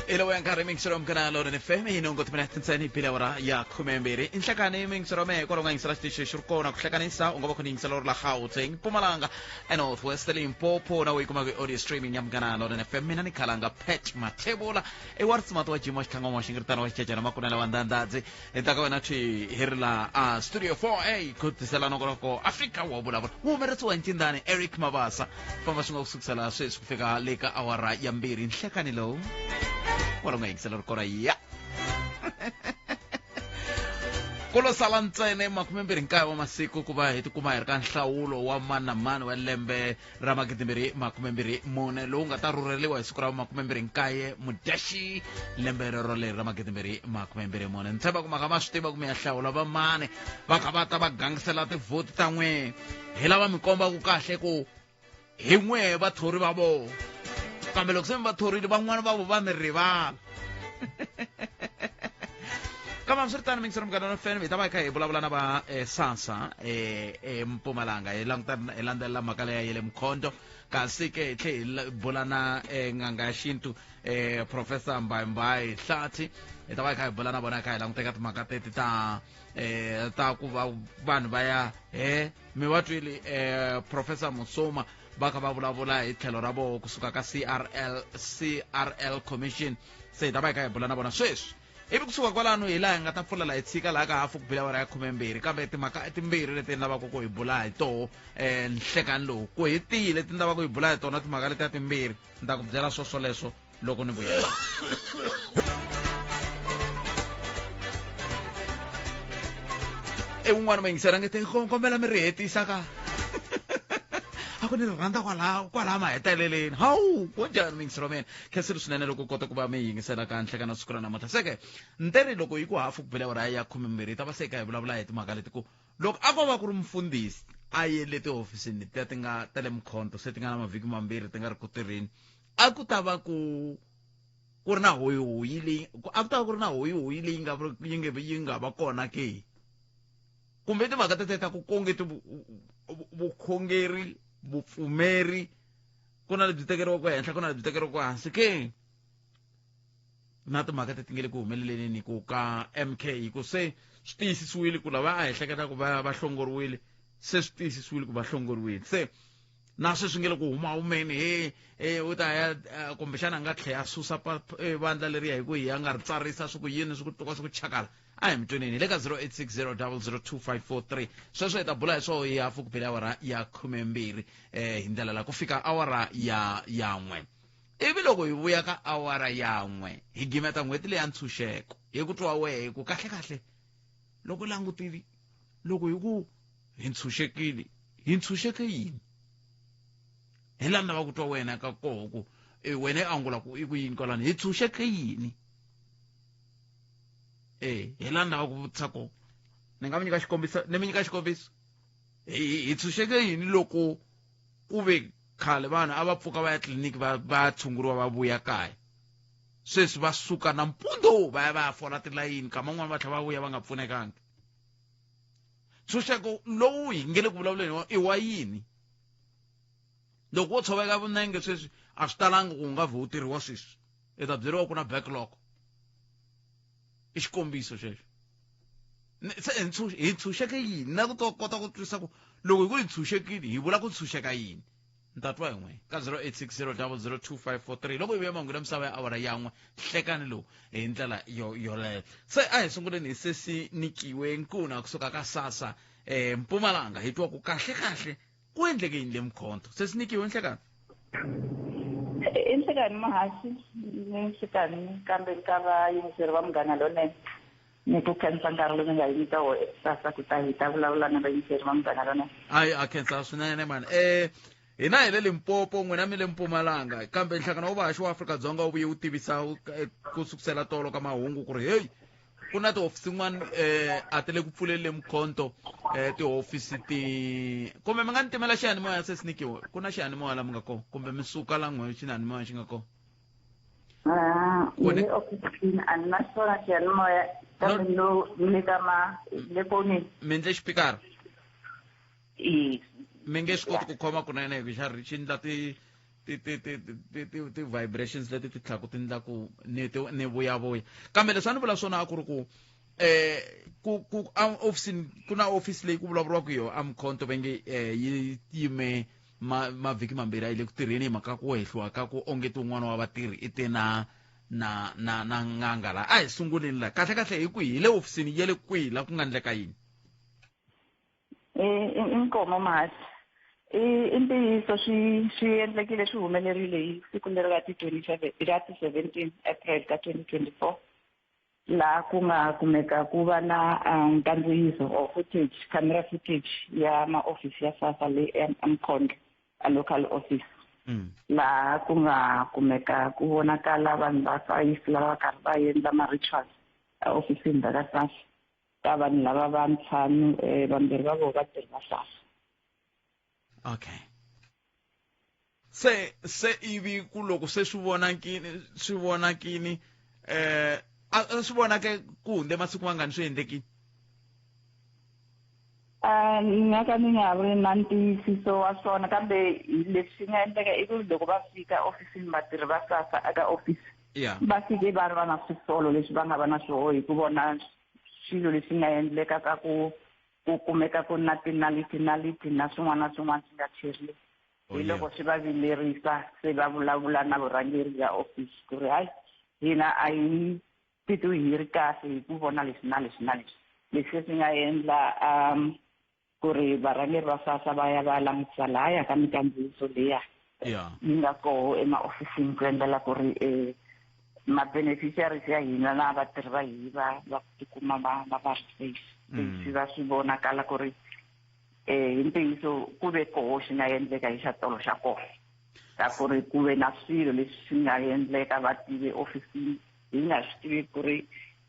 Ilo ya nkarhi mingisero mukana lona FM hi nongo timinete ntsena hi bile awara ya 12 inhlekani mingisero me kwalo nga yingisela xitichi xi ri kona ku hlekanisa u nga va khona yingisela ri la Gauteng Mpumalanga eNorth West Limpopo na u yi kuma ku audio streaming ya Munghana Lonene FM. Mina ni khalanga Pat Mathebula i wa risimato wa Jimo Xitlhango wa Xingiritana wa Xicecana Makunela wa Ndandadzi hi ta ka wena thwi hi ri la a Studio 4A ku tisela nongonoko Afrika wa vulavula wu humelerisiwa hi ncindani Eric Mabasa famba swi nga ku sukusela sweswi ku fika le ka awara ya 2 nhlekani lowu kwalo nga yingisela ri kona ya ku lo sala ntsena 29 wa masiku ku va hi tikuma hi ri ka nhlawulo wa mani na mani wa lembe ra 2024 lowu nga ta rhurheliwa hi siku ra 29 Mudyaxi lembe rero leri ra 2024. Ni tshemba ku maka ma swi tiva ku mi ya hlawula va mani va kha va ta va gangisela tivhoti ta n'we hi lava mi kombaku kahle ku hi n'we vathori va vona kambe loko se mi va thorile van'wana va vo va mi rivala. Kambe hambiswiritano mingisero Munghana FM hi ta va hi kha hi vulavula na va SASSA eMpumalanga hi languta hi landzelela mhaka leya ya le Mkhonto kasi ke hi tlhe hi bula na n'anga ya xintu Professor Mbayimbayi Hlathi hi ta va hi kha hi bula na vona hi kha hi languta eka timhaka teti ta ta ku va vanhu va ya he mi va twile Professor Musoma va kha va vulavula hi tlhelo ra voho kusuka ka CRL Commission se hi ta va hi kha hi bula na vona sweswi ivi kusuka kwalano hi laha hi nga ta pfulela hi tshika laha ka hafu ku bile awara ya 12 kambe timhaka i timbirhi leti ni lavaka ku hi bula hi toho nhlekani lowu ku hi tihi leti ni lavaka ku hi bula hi tona timhaka letiya timbirhi ni ta ku byela swo swoleswo loko ni vuyela. E un'wana mayingiseri a nge te kombela mi ri hetisa ka a ku ni ri rhandza kwalaho kwalaha maheteleleni hawu ku njhani muyingiseri wa mina khensile swinene loko u kota ku va mi yingisela ka nhlekana siku ra namuntlha se ke ni loko yi ku hafu ku bile awara ya 12 hi ta va se ka hi vulavula hi timhaka leti ku loko a ko va ku ri mufundhisi a ye le tihofisini letiya ti nga ta le Mkhonto se ti nga na mavhiki mambirhi ti nga ri ku tirheni a ku ta va ku ku ri na hoyihoyi leyi a ku ta va ku ri na hoyihoyi leyi nga yi nge yi nga va kona ke kumbe timhaka tete ta ku konge ti vukhongeri vupfumeri ku na lebyi tekeriwaka ehenhla ku na lebyi tekeriwaka hansi ke na timhaka teti nge le ku humeleleni ku ka MK hi ku se swi tiyisisiwile ku lava a hi hleketa ku va va hlongoriwile se swi tiyisisiwile ku va hlongoriwile se na sweswi nge le ku huma humeni he e u ta ya kumbexana a nga tlhela a susa vandla leriya hi ku hi a nga ri tsarisa swi ku yini swi ku tluka swi ku chakala a hi mi tweneni hi le ka 0860002543 sweswo hi ta bula hi swo hi hafu ku bile awara ya 12 hi ndlela la ku fika awara ya ya 1 ivi loko hi vuya ka awara ya 1 hi gimeta n'hweti leya ntshunxeko hi ku twa wehe ku kahle kahle loko langutile loko hi ku hi ntshunxekile hi ntshunxeke yini hi laha ni lava ku twa wena ka koho ku wena i angula ku i ku yini kwalano hi tshunxeke yini hi laha ni lava ku vutisa koho ni nga mi nyika xikombiso ni mi nyika xikombiso hi tshunxeke yini loko ku ve khale vanhu a va pfuka va ya tliliniki va va tshunguriwa va vuya kaya sweswi va suka nampundzu va ya va ya fola tilayini nkama wun'wani va tlhela va vuya va nga pfunekangi ntshunxeko lowu hi nge le ku vulavuleni i wa yini loko wo tshoveka vunenge sweswi a swi talangi ku nga vhe u tirhiwa sweswi i ta byeriwa ku na backlog i xikombiso xexo se hi ntshunxeke yini na ku kota ku twisisa ku loko hi ku hi ntshunxekile hi vula ku ntshunxeka yini ni ta twa hi n'we ka 0860002543 loko hi vuya mahungu ya misava ya awara ya 1 hlekani lowu hi ndlela yo yoleyo se a hi sunguleni hi sesi nikiwe nkuna kusuka ka SASSA Mpumalanga hi twa ku kahle kahle ku endleke yini le Mkhonto sesi nikiwe nhlekani I nhlekani muhaxi ni nhlekani kambe ka vayingiseri va Munghana Lonene ni ku khensa nkarhi lowu mi nga hi nyika wona ekusasa ku ta hi ta vulavula na vayingiseri va Munghana Lonene. Ayi a khensa swinene mani hina hi le Limpopo n'wina mi le Mpumalanga kambe nhlangano wa vahaxi wa Afrika-Dzonga wu vuye wu tivisa ku sukusela tolo ka mahungu ku ri heyi ku na tihofisi tin'wana a ti le ku pfuleni le Mkhonto tihofisi ti kumbe mi nga ni timela xiyanimoya se sinikiwe ku na xiyanimoya la mi nga kona kumbe mi suka la n'we xiyanimoya xi nga kona ni le ofisini a ni na xona xiyanimoya kambe no ni ka ma le fonini mi ndle xipikara mi nge swi koti ku khoma kunene hi ku xa ri xi ndla ti ti ti ti ti ti ti vibrations leti ti tlhaku ti ndla ku ni ti ni vuyavuya kambe leswi a ni vula swona a ku ri ku eh ku ku a ofisini ku na office leyi ku vulavuriwaka yo a Mkhonto va nge eh, yi yime ma mavhiki mambirhi a yi le ku tirheni hi mhaka ku hehliwa ka ku onge ti un'wana wa vatirhi i te na na na na n'anga la a hi sunguleni la kahle kahle hi kwihi hi le ofisini ya le kwihi la ku nga ndleka yini Inkomo mhasi i ntiyiso swi swi endlekile swi humelerile hi siku leri ra ti 27 ra ti 17 April ka 2024 laha ku nga kumeka ku va na nkandziyiso or footage camera footage ya maofisi ya SASSA le eMkhondlo a local office laha ku nga kumeka ku vonakala vanhu va five lava karhi va endla ma-rituals ehofisini ra ka SASSA ka vanhu lava va ntlhanu vambirhi va vona vatirhi va SASSA. Okay. Se se ivi ku loko se swi vonakini swi vonakini eh a swi vonake ku hundze masiku mangani swi endlekini? Ni nga ka ni nga vi na ntiyisiso wa swona kambe leswi nga endleka i ku loko va fika ofisini vatirhi va SASSA eka office va fike va ri va na swisolo leswi va nga va na swoho hi ku vona swilo leswi nga endleka ka ku ku kumeka ku na tinaliti naliti na swin'wana na swin'wana swi nga cheriwi hi loko swi va vilerisa se va vulavula na vurhangeri bya office ku ri hayi hina a hi titwi hi ri kahle hi ku vona leswi na leswi na leswi leswi swi nga endla um ku ri varhangeri va SASSA va ya va langutisa lahaya ka mikandziyiso liya yi nga koho emaofisini ku endlela ku ri um ma-beneficiaries ya hina na vatirhi va hina va va tikuma va va va ri safe swi va swi vonakala ku ri um hi ntiyiso ku ve koho xi nga endleka hi xa tolo xa kona ka ku ri ku ve na swilo leswi swi nga endleka va tive ofisini hi nga swi tivi ku ri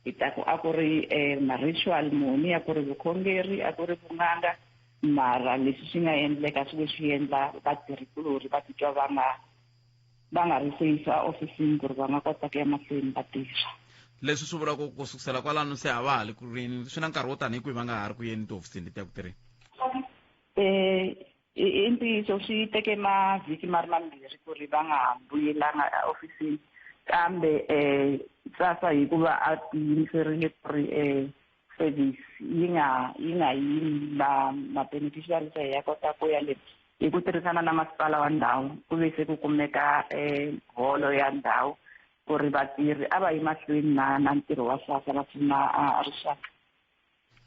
hi ta ku a ku ri ma-ritual muni a ku ri vukhongeri a ku ri vun'anga mara leswi swi nga endleka swi ve swi endla vatirhikulorhi va titwa va nga va nga ri safe ehofisini ku ri va nga kota ku ya mahlweni va tirha. Leswi swi vula ku ku sukusela kwalano se a va ha ri ku rini swi na nkarhi wo tanihi kwihi va nga ha ri ku yeni tihofisini letiya ku tirheni? I ntiyiso swi teke mavhiki ma ri mambirhi ku ri va nga ha vuyelanga ehofisini kambe SASSA hikuva a tiyimiserile ku ri service yi nga yi nga yimi va ma-beneficiaries ya kota ku ya le hi ku tirhisana na masipala wa ndhawu ku ve se ku kumeka holo ya ndhawu ku ri vatirhi a va yi mahlweni na na ntirho wa SASSA va pfuna rixaka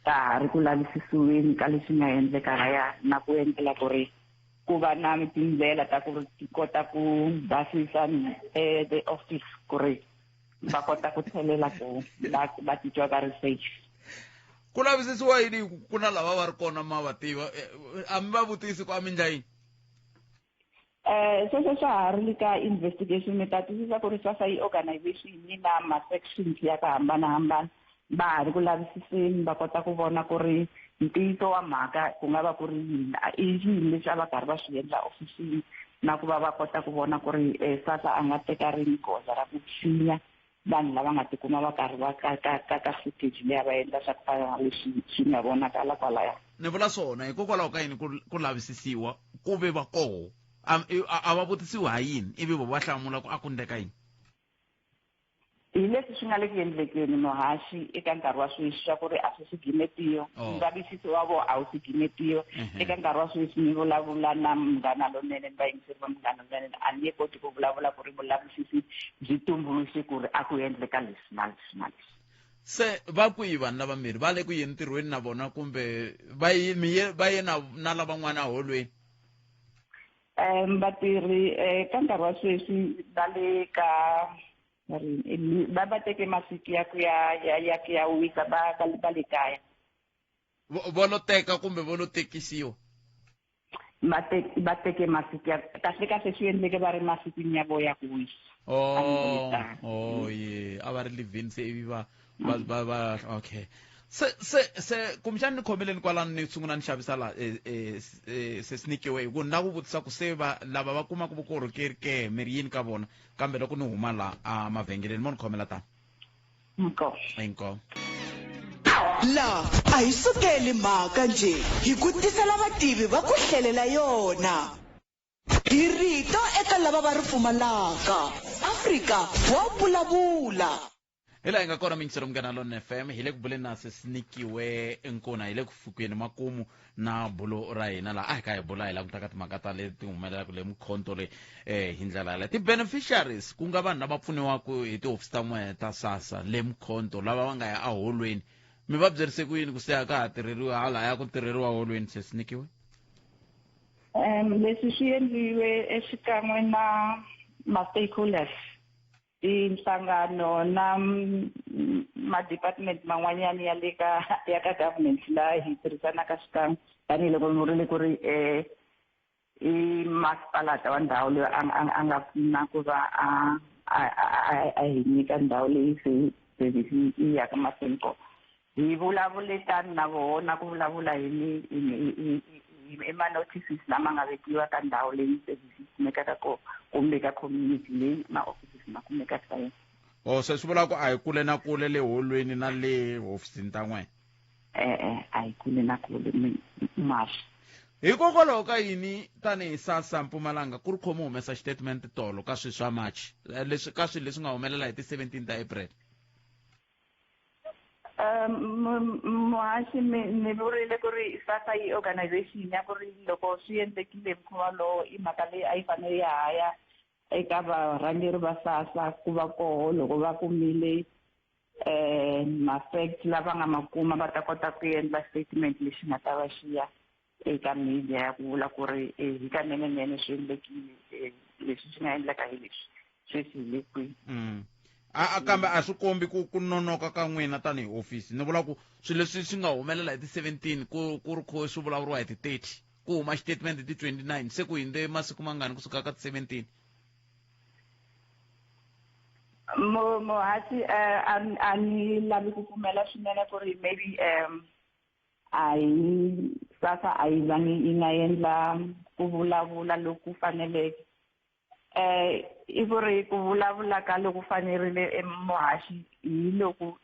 ka ha ri ku lavisisiweni ka leswi nga endleka laya na ku endlela ku ri ku va na tindlela ta ku ri ti kota ku basisa the office ku ri va kota ku tlhelela ku va va titwa va ri safe. Ku lavisisiwa yini ku na lava va ri kona ma va tiva a mi va vutisi ku a mi ndla yini? Sweswo swa ha ri ka investigation mi ta twisisa ku ri SASSA yi organization yi na ma-sections ya ku hambanahambana va ha ri ku lavisiseni va kota ku vona ku ri ntiyiso wa mhaka ku nga va ku ri yini i yini leswi a va karhi va swi endla ofisini na ku va va kota ku vona ku ri SASSA a nga teka rini goza ra ku tshinya vanhu lava nga tikuma va karhi va ka ka ka ka footage leyi a va endla swa ku fana na leswi swi nga vonakala kwalaya. Ni vula swona hikokwalaho ka yini ku ku lavisisiwa ku ve va koho a a va vutisiwi ha yini ivi vo va hlamula ku a ku ndleka yini? Hi leswi swi nga le ku endlekeni muhaxi eka nkarhi wa sweswi swa ku ri a swi swi gimetiwa ndzavisiso wa vona a wu si gimetiwa eka nkarhi wa sweswi ni vulavula na Munghana Lonene ni vayingiseri va Munghana Lonene a ni nge koti ku vulavula ku ri vulavisisi byi tumbuluxe ku ri a ku endleka leswi na leswi na leswi. Se va kwihi vanhu lavambirhi va le ku yeni ntirhweni na vona kumbe va ye mi ye va ye na na lavan'wana eholweni? Vatirhi ka nkarhi wa sweswi va le ka va va teke masiku ya ku ya ya ya ku ya wisa va va va le kaya. Vo lo teka kumbe vo lo tekisiwa? Va va teke masiku ya kahle kahle swi endleke va ri masikwini ya vo ya ku wisa. Oh, oh ye a va ri livhini se ivi va va va va okay se se se kumbexani ni khomeleni kwalano ni sungula ni xavisa la se sinikiwe hi ku ni lava ku vutisa ku se va lava va kumaka vukorhokeri ke mi ri yini ka vona kambe loko ni huma la a mavhengeleni mo ni khomela tani Inkomu. Inkomu. La a hi sukeli mhaka njhe hi ku tisela vativi va ku hlelela yona. Hi rito eka lava va ri pfumalaka. Afrika wa vulavula. Hi laha hi nga kona mingiselo Munghana Lonene FM, hi le ku buleni na Sesinikiwe Nkuna, hi le ku fikeni makumu na bulo ra hina laha a hi ka hi bula hi languta ka timhaka ta leti humelelaka le Mkhonto le hi ndlela yaleyo. Ti-beneficiaries ku nga vanhu lava pfuniwaka hi tihofisi ta n'wehe ta SASSA le Mkhonto lava va nga ya eholweni, mi va byerise ku yini ku se a ka ha tirheriwa halaya ku tirheriwa holweni, Sesinikiwe? Leswi swi endliwe exikan'we na ma-stakeholders, tinhlangano na ma-department man'wanyana ya le ka ya ka government laha hi tirhisanaka xikan'we, tanihiloko ni vurile ku ri i masipalata wa ndhawu leyi a nga pfuna ku va a hi nyika ndhawu leyi se service yi yaka mahlweni kona. Hi vulavule tani na vona ku vulavula hi ma-notices lama nga vekiwa ka ndhawu leyi service yi kumekaka kona kumbe ka community leyi ma-offices ma kumekaka ka yona. O se swi vula ku a hi kule na kule le holweni na le hofisini ta n'wina? E-e, a hi kule na kule maswi. Hikokwalaho ka yini tanihi SASSA Mpumalanga ku ri khomi humesa xitatimende tolo ka swilo swa March, leswi ka swilo leswi nga humelela hi ti 17 ta April? Muhaxi, ni vurile ku ri SASSA yi organization ya ku ri loko swi endlekile mukhuva lowo i mhaka leyi a yi fanele ya ha ya eka varhangeri va SASSA ku va koho loko va kumile ma-facts lava nga ma kuma va ta kota ku endla statement lexi nga ta va xiya eka media ya ku vula ku ri hi ka nene swi endlekile, leswi swi nga endleka hi leswi sweswi hi le kwihi. A kambe a swi kombi ku nonoka ka n'wina tanihi ofisi. Ni vula ku swilo leswi swi nga humelela hi ti 17 ku ri kho swi vulavuriwa hi ti 30, ku huma xitatimende hi ti 29, se ku hindze masiku mangani kusuka ka ti 17? Muhaxi, a ni lavi ku pfumela swinene ku ri maybe a hi SASSA a yi zangi yi nga endla ku vulavula loku faneleke. I ku ri ku vulavula ka loku fanerile emuhaxi hi loku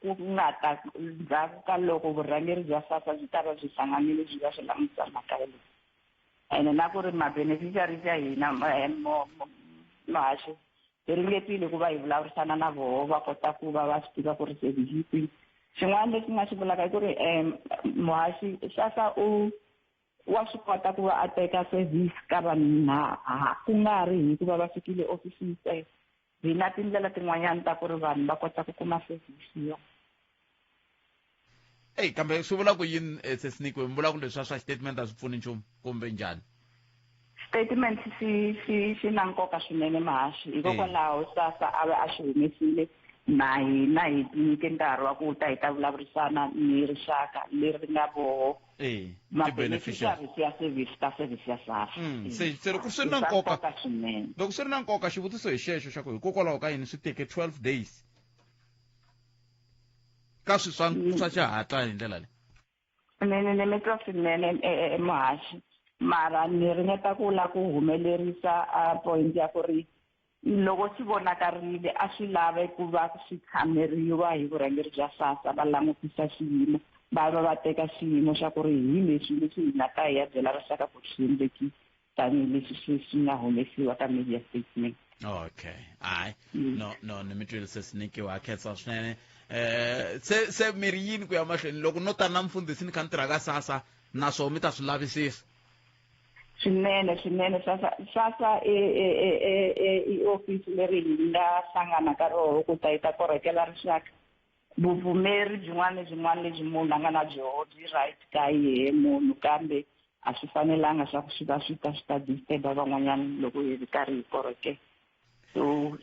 ku nga ta ndzhaku ka loko vurhangeri bya SASSA byi ta va byi hlanganile byi va swi langutisa mhaka leyi. Ene na ku ri ma-beneficiaries ya hina muhaxi hi ringetile ku va hi vulavurisana na voho va kota ku va va swi tiva ku ri service yi kwihi. Xin'wana lexi nga xi vulaka i ku ri muhaxi SASSA u wa swi kota ku va a teka service ka vanhu ku nga ri hi ku va va fikile ofisini ntsena. Hi na tindlela tin'wanyana ta ku ri vanhu va kota ku kuma service yo. Ey, kambe swi vula ku yini Sesinikiwe? Mi vula ku leswi swa xitatimende a swi pfuni nchumu kumbe njhani? Statement xi na nkoka swinene Mahaxi, hikokwalaho SASSA a va a xi humesile na hina hi nyike nkarhi wa ku ta hi ta vulavurisana ni rixaka leri nga voho ma-beneficiaries ya service ta service ya SASSA. Se loko swi ri na nkoka swinene. Loko swi ri na nkoka, xivutiso hi xexo xa ku hikokwalaho ka yini swi teke 12 days ka swi swa xihatla hi ndlela leyi? Ni mi twa swinene Muhaxi, mara ni ringeta ku la ku humelerisa a point ya ku ri loko swi vonakarile a swi lave ku va swi tshameriwa hi vurhangeri bya SASSA, va langutisa xiyimo, va va va teka xiyimo xa ku ri hi leswi leswi hi nga ta hi ya byela rixaka ku swi endlekile tanihileswi swi nga humesiwa ka media statement. Okay, hayi, no ni mi twile Sesinikiwe, a khensa swinene. Se mi ri yini ku ya mahlweni loko no ta na mfundhisi ni kha ni tirha ka SASSA, naswona mi ta swi lavisisa? Swinene, swinene. SASSA i ofisi leri hi nga hlangana ka roho ku ta yi ta korhokela rixaka. Vupfumeri byin'wana na byin'wana lebyi munhu a nga na byoho byi right ka yehe munhu, kambe a swi fanelanga swa ku swi va swi ta swi ta disturb-a van'wanyana loko hi ri karhi hi korhokela. So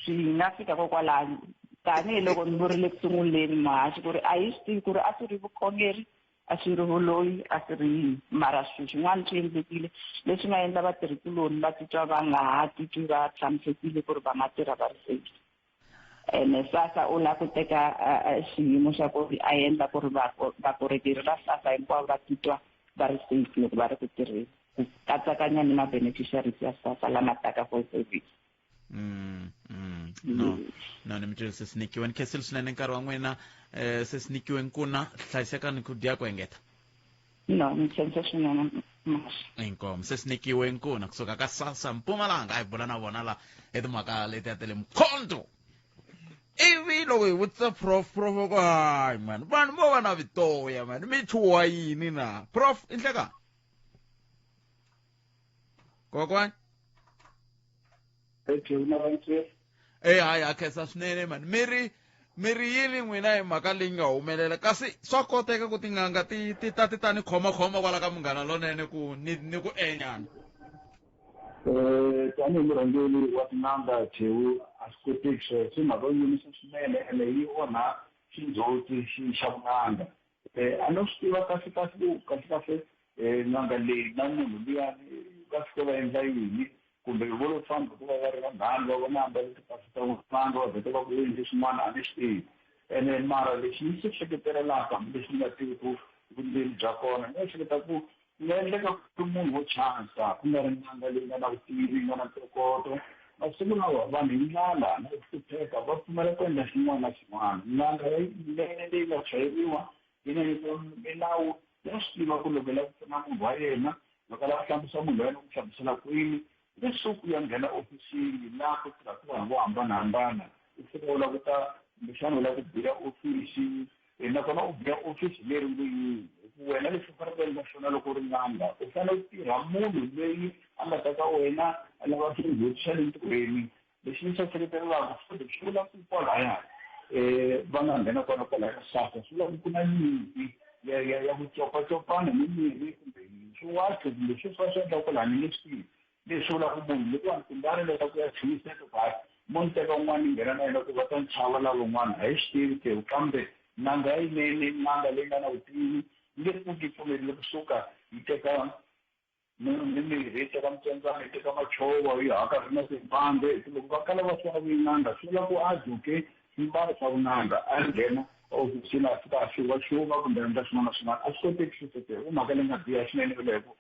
swi nga fika kokwalano tanihiloko ni vurile ku sunguleni Muhaxi ku ri a hi swi tivi ku ri a swi ri vukhongeri, a swi ri vuloyi, a swi ri yini, mara swilo swin'wana swi endlekile leswi nga endla vatirhikuloni va titwa va nga ha titwi va tshamisekile ku ri va nga tirha va ri safe. Ene SASSA u lava ku teka xiyimo xa ku ri a endla ku ri vakorhokeri va SASSA hinkwavo va titwa va ri safe loko va ri ku tirheni, ku katsakanya ni ma-beneficiaries ya SASSA lama taka for service. No, no, ni mi twile Sesinikiwe. Ni khensile swinene nkarhi wa n'wina. Sesinikiwe Nkuna, hlayisekani ku dya ku engeta. No, ni khensa swinene. Inkomu se swi nyikiwe nkuna kusuka ka Sasa Mpumalanga. A hi bula na vona la hi timhaka letiya ta le Mkhonto. Ivi loko hi vutisa prof, prof va ku hayi mani, vanhu vo va na vitoya mani, mi chuha yini na? Prof, i nhlekani kokwani? E hayi, ha khensa swinene mani. Mi ri yini n'wina hi mhaka leyi nga humelela? Kasi swa koteka ku tin'anga ti ta ti ta ni khomakhoma kwala ka Munghana Lonene ku ni ku enyana? Tanihi murhangeri wa tin'anga, Chewu, a swi koteki sweswo. I mhaka yo nyumisa swinene ene yi onha xindzhuti xa vun'anga. A no swi tiva kahle kahle ku kahle kahle n'anga leyi na munhu luyani va fike va endla yini, kumbe vo lo famba ku va va ri vanghana, va vona ambale timpahla ta vun'anga, va vheta va ku endle swin'wana, a ni swi tivi. Ene mara lexi ni xi hleketelelaka, hambileswi ni nga tivi ku vundzeni bya kona, ni ehleketa ku swi nga endleka ku ri munhu wo chansa, ku nga ri n'anga leyi nga na vutivi, yi nga na ntokoto. Masiku lawa vanhu hi ndlala na ku hlupheka va pfumela ku endla xin'wana na xin'wana. N'anga leyinene leyi nga chayeriwa, yi nga nyikiwa milawu, ya swi tiva ku loko yi lava ku pfuna munhu wa yena, loko a lava ku hlambisa munhu wa yena, u n'wi hlambisela kwini. Leswaku u ya nghena ofisini laha ku tirhaka vanhu vo hambanahambana, u fika u lava ku ta, kumbexana u lava ku biya ofisi, nakona u biya ofisi leri ngo yini? Hi ku wena leswi u faneleke u endla swona loko u ri n'anga, u fanele u tirha munhu loyi a nga ta ka wena a lava xindzhuti xa le ntirhweni. Lexi ni xi ehleketelelaka futhi, swi vula ku kwalaya va nga nghena kona kwalaya SASSA, swi vula ku ku na nyimpi ya ku copacopana ni mirhi kumbe swiwacho kumbe sweswi va swi endlaka kwalaya, ni nge swi tivi. Leswi vula ku munhu loyiwani kumbe a ri leta ku ya chuhiseka ku hayi, mo ni teka un'wana ni nghena na yena ku va ta ni chava lavan'wana, a hi swi tivi ke. Kambe n'anga yinene, n'anga leyi nga na vutivi, yi nge pfuki yi pfumerile kusuka yi teka mimirhi, yi teka mitsembyana, yi teka machova, yi haka na timpande. Hi loko va kala va swi va n'anga, swi vula ku a dzuke swimbalo swa vun'anga, a nghena ehofisini, a fika a xuvaxuva kumbe a endla swin'wana na swin'wana. A swi koteki sweswo. I mhaka leyi nga biha swinene yoleyo.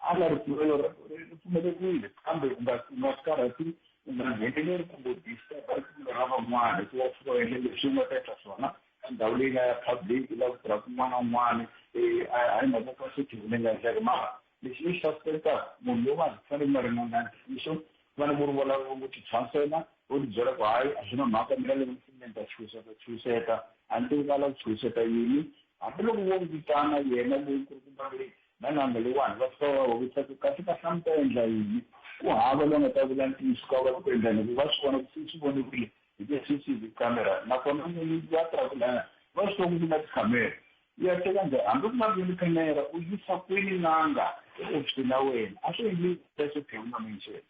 A nga ripfumelo ri pfumeleriwile, kambe u nga karhati, u nga ngheneleli kumbe u disturb ripfumelo ra van'wana, hikuva u fika u endla leswi u nga ta endla swona ka ndhawu leyi nga ya public, laha ku tirhaka un'wana na un'wana. A hi mhaka kahle leyi nga endleka. Mara lexi ni xi suspectaka, munhu lowuwani ku fanele ku nga ri n'anga ntiyiso, ku fanele ku ri volavo vo ti chansela, vo ti byela ku hayi, a swi na mhaka, mina loko ni ta chuhiseta chuhiseta. A ni tivi ku a lava ku chuhiseta yini. Hambiloko vo vitana yena loyi nkulukumba loyi na n'anga leyiwani, va fika va va vutisa ku kahle kahle a mi ta endla yini, ku hava loyi nga ta vula ntiyiso ka va ku endla yini, va swi vona ku swi voniwile hi ti-CCTV camera. Nakona munhu ya tirhaka laya, va swi tiva ku ku na tikhamera, u ya teka njhani hambi ku nga vi ni khamera, u yisa kwini n'anga ehofisini ya wena? A swi endli sweswo, Phewu na Minchele.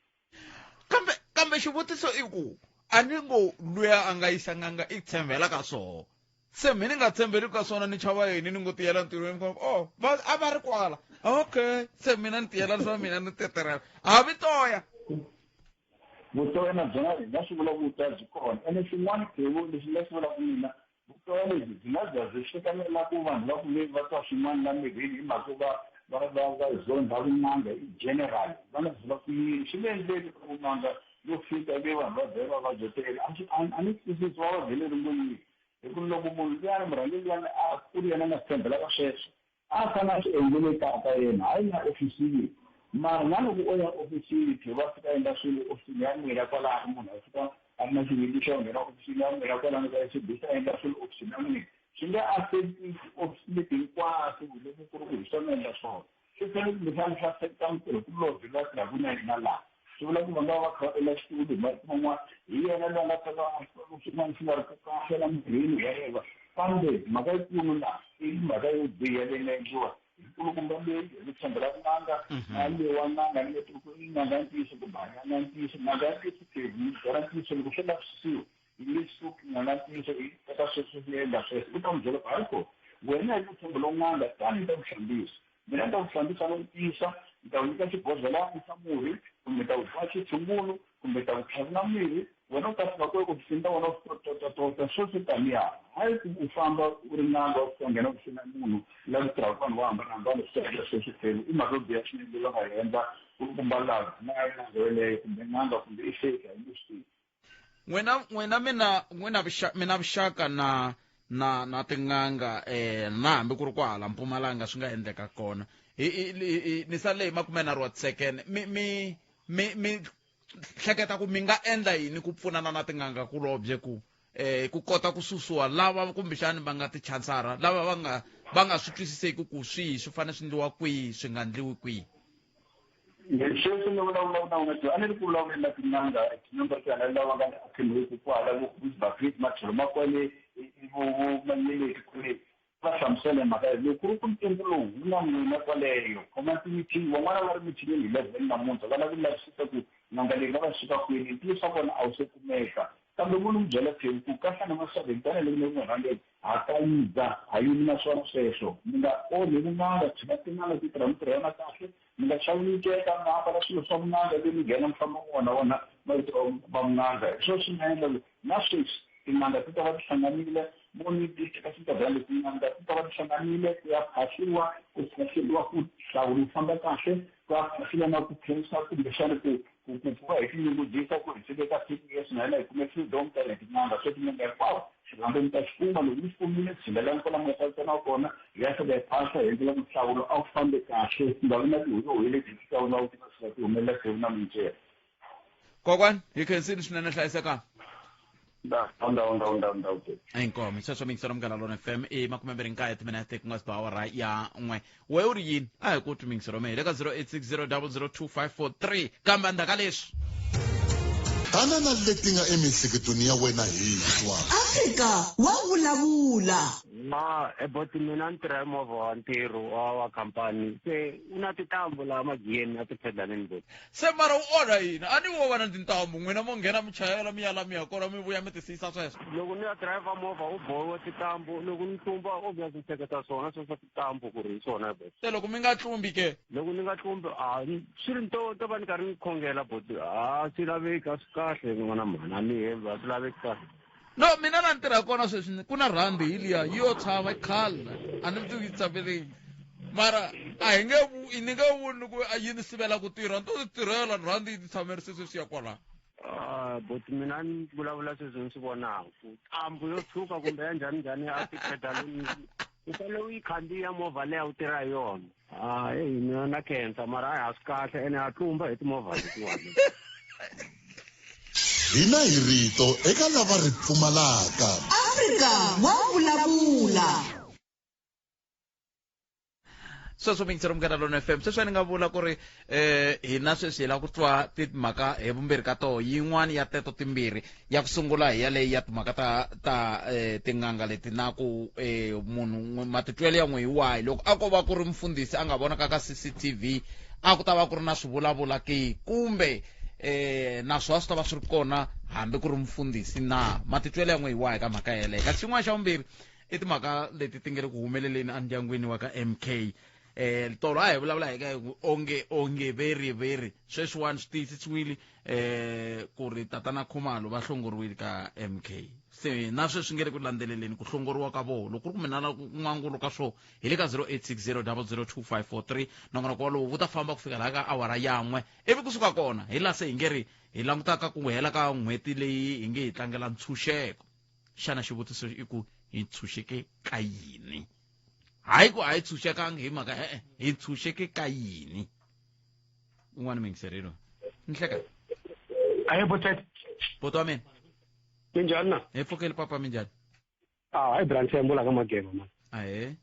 Kambe xivutiso i ku a ni ngo luya a nga yisa n'anga i tshembela ka swoho, se mi ni nga tshembeli ka swona, ni chava yini? Ni ngo tiyela ntirhweni, oh, va a va ri kwala, okay, se mina ni tiyela swa mina, ni titirhela ha vitoya. Vutoya na byona hi nga swi vula ku vutoya byi kona. Ene xin'wana, Phewu, lexi nga swi vulaka mina, vutoya lebyi byi nga bya byi hlekelela ku vanhu va ku va twa swin'wana la mirini hi mhaka va va zondha vun'anga in general, va nga byela ku yini swi nge endleki ku vun'anga yo fika ivi vanhu va vhela va vabyetela. A ni twisisi va va byele ringo yini, hi ku loko munhu luyani, murhangeri luyani, a ku ri yena a nga swi tshembelaka sweswo, a fanele a swi endlele kaya ka yena, hayi na ofisini. Mara na loko o ya ofisini, tlhe va fika endla swilo ofisini ya n'wina kwalano, munhu a fika a ri na xivindzi xo nghena ofisini ya n'wina kwalano ka SABC, a endla swilo ofisini ya n'wina, swi nge affecti ofisi leti hinkwato. Loko ku ri ku hi swona endla swona, swi fanele kumbexana swi affecta mutirhikulobye loyi a tirhaka na yena laha. Swi vula ku va nga va kha va endla xitulu, hi marito man'wana, hi yena loyi a nga ta va swin'wana swi nga ri ku kahle la mirini whatever. Kambe mhaka yikulu laha i mhaka yo biha leyi nga endliwa hi nkulukumba leyi hi ku tshembela n'anga na leyi wa n'anga, ni nge tivi ku i n'anga ya ntiyiso kumbe a n'anga ya ntiyiso. N'anga ya ntiyiso ke ni byela ntiyiso, loko swo lavisisiwa, yi nge suki n'anga ya ntiyiso yi teka sweswo swi endla sweswo. U ta n'wi byela ku hayi ko, wena hi ku tshembela n'anga, tani ni ta ku hlambisa, mina ni ta ku hlambisa no ku tisa, ni ta ku nyika xibodhlelani xa murhi, kumbe ni ta ku ba xitshungulu, kumbe ta ku tlhavula mirhi, wena u ta fika ku ehofisini ta wena u totatota sweswo taniya. Hayi ku u famba u ri n'anga, u fika nghena ofisini ya munhu la ku tirhaka vanhu vo hambanahambana, swi ta endla sweswo. Tlhelo i mhaka yo biha swinene leyi va nga yi endla kulukumba lava na n'anga yoleyo, kumbe n'anga kumbe i fake, a yi nge swi tivi. N'wina mina n'wina mina vuxaka na tin'anga, na hambi ku ri kwahala Mpumalanga swi nga endleka kona. Hi ni sale hi 30 wa tisekene. Mi mi mi mi hleketa ku mi nga endla yini ku pfunana na tin'anga kulobye ku ku kota ku susiwa lava kumbexani va nga tichansara, lava va nga swi twisiseki ku swihi swi fanele swi endliwa kwihi, swi nga endliwi kwihi? Sweswi ni vulavula na wena, a ni ri ku vulavuleni na tin'anga, tin'anga ti hana lava nga akhemiwiki kwala Bushbuckridge, matlhelo ma kwale vo Manyeleti kwale. Va hlamusela hi mhaka loko ku ri ku ntungu lowu wu na n'wina kwaleyo, khoma ti-meeting. Van'wana va ri mithinini hi 11 namuntlha, va lava ku lavisisa ku n'anga leyi nga va suka kwini. Ntiyiso wa kona a wu se kumeka, kambe vo ni n'wi byela Thewu ku kahlana masaveni tanihiloko ni ri murhangeri, ha kayidza ha yimi na swona sweswo. Mi nga onhi vun'anga, tshika tin'anga ti tirha mintirho ya yona kahle. Mi nga xavi mikeka, mi ambala swilo swa vun'anga ivi mi nghena mi famba wona wona mavito va vun'anga. Hi swona swi nga endla na sweswi tin'anga ti ta va ti hlanganile moni ti teka xinkadyana leti. Tin'anga ti ta va ti hlanganile ku ya phahliwa, ku phahleliwa ku hlawula ku famba kahle, ku ya phahliwa na ku khensa kumbexana ku va hi tinyungubyisa ku hi fike ka 50 years na hina hi kume freedom tanihi tin'anga. So tin'anga hinkwawo xirhambo mi ta xi kuma. Loko mi xi kumile, tshinelani kwala mi nga ta tsana kona, hi ya fika hi phahla, hi endlela ku nhlawulo a wu fambe kahle, ku nga vi na tihuyohuyo leti hi fikaka na ti nga fika ti humelela tlhelo na minceka. Kokwani, hi khensile swinene, hlayisekani. Ndawu, ndawu, ndawu, ndawu, ndawu. Inkomo sweswo mingiselo Munghana Lona FM i 29 timinete ku nga si ba awara ya 1. We u ri yini? A hi ku twi mingiselo mehe le ka 0860002543, kambe endzhaku ka leswi. Tana na leti nga emiehleketweni ya wena hi twa. Afrika wa vulavula. Ma eboti, mina ni tirha hi movha wa ntirho wa khampani, se u na tintambu laha magiyeni na tiphedaneni boti. Se mara u onha yini? A ni wo va na tintambu, n'wina mo nghena mi chayela, mi ya la mi ya kona, mi vuya mi tisiyisa sweswo. Loko ni ya driver, movha wu bohiwe tintambu. Loko ni tlumba, obvious ni hleketa swona sweswo tintambu ku ri hi swona boti. Se loko mi nga tlumbi ke? Loko ni nga tlumbi, a swi ri to va ni karhi ni khongela boti. A swi laveki, a swi kahle n'wana mhani, a ni hembi, a swi laveki kahle. No, mina la ni tirha kona sweswi ku na rhandi hi liya yi yo tshama khale, a ni tivi yi tshameleni, mara a hi nge ni nge voni ku a yi ni sivela ku tirha. Ni to ti tirhela, rhandi yi ti tshamerise sweswi ya kwalaho. Ah, boti, mina ni vulavula sweswi ni swi vonaka. Ntambu yo tshuka kumbe ya njhani njhani a tipedalini, u fanele u yi khandziya movha leya u tirha hi yona. Ah, eyi, mina na khensa, mara a swi kahle ene a tlumba hi timovha letiwani. Hina hi rito eka lava ri pfumalaka. Afrika wa vulavula. Sweswo mingisero Munghana Lona FM, sweswi a ni nga vula ku ri hina sweswi hi lava ku twa timhaka hi vumbirhi ka toho. Yin'wani ya teto timbirhi, ya ku sungula hi yaleyi ya timhaka ta tin'anga leti na ku munhu matitwelo ya n'we hi wahi loko a ko va ku ri mufundhisi a nga vonaka ka CCTV, a ku ta va ku ri na swivulavula ke, kumbe naswona swi ta va swi ri kona hambi ku ri mufundhisi na? Matitwelo ya n'we hi wahi ka mhaka yeleyo? Kasi xin'wana xa vumbirhi i timhaka leti ti nge ri ku humeleleni endyangwini wa ka MK. Tolo a hi vulavula hi ka onge onge veri veri, sweswiwani swi tiyisisiwile ku ri tatana Khumalo va hlongoriwile ka MK. Se na sweswi nge ri ku landzeleleni ku hlongoriwa ka voho. Loko ku ri ku mina na n'wangulo ka swo, hi le ka 0860 002543. Nongonoko walowu wu ta famba ku fika laha ka awara yan'we, ivi kusuka kona hi laha se hi nge ri hi langutaka ku hela ka n'hweti leyi hi nge hi tlangela ntshunxeko. Xana xivutiso i ku hi ntshunxeke ka yini? Hayi ku a hi tshunxekangi hi mhaka e-e, hi ntshunxeke ka yini? Un'wana mingiserilo nhleka. Ahe botet. Boto wa mina. Minjhani na? Hi pfukeli papa, minjhani? Ah, hayi, branch ya ka mageva man. Ahe.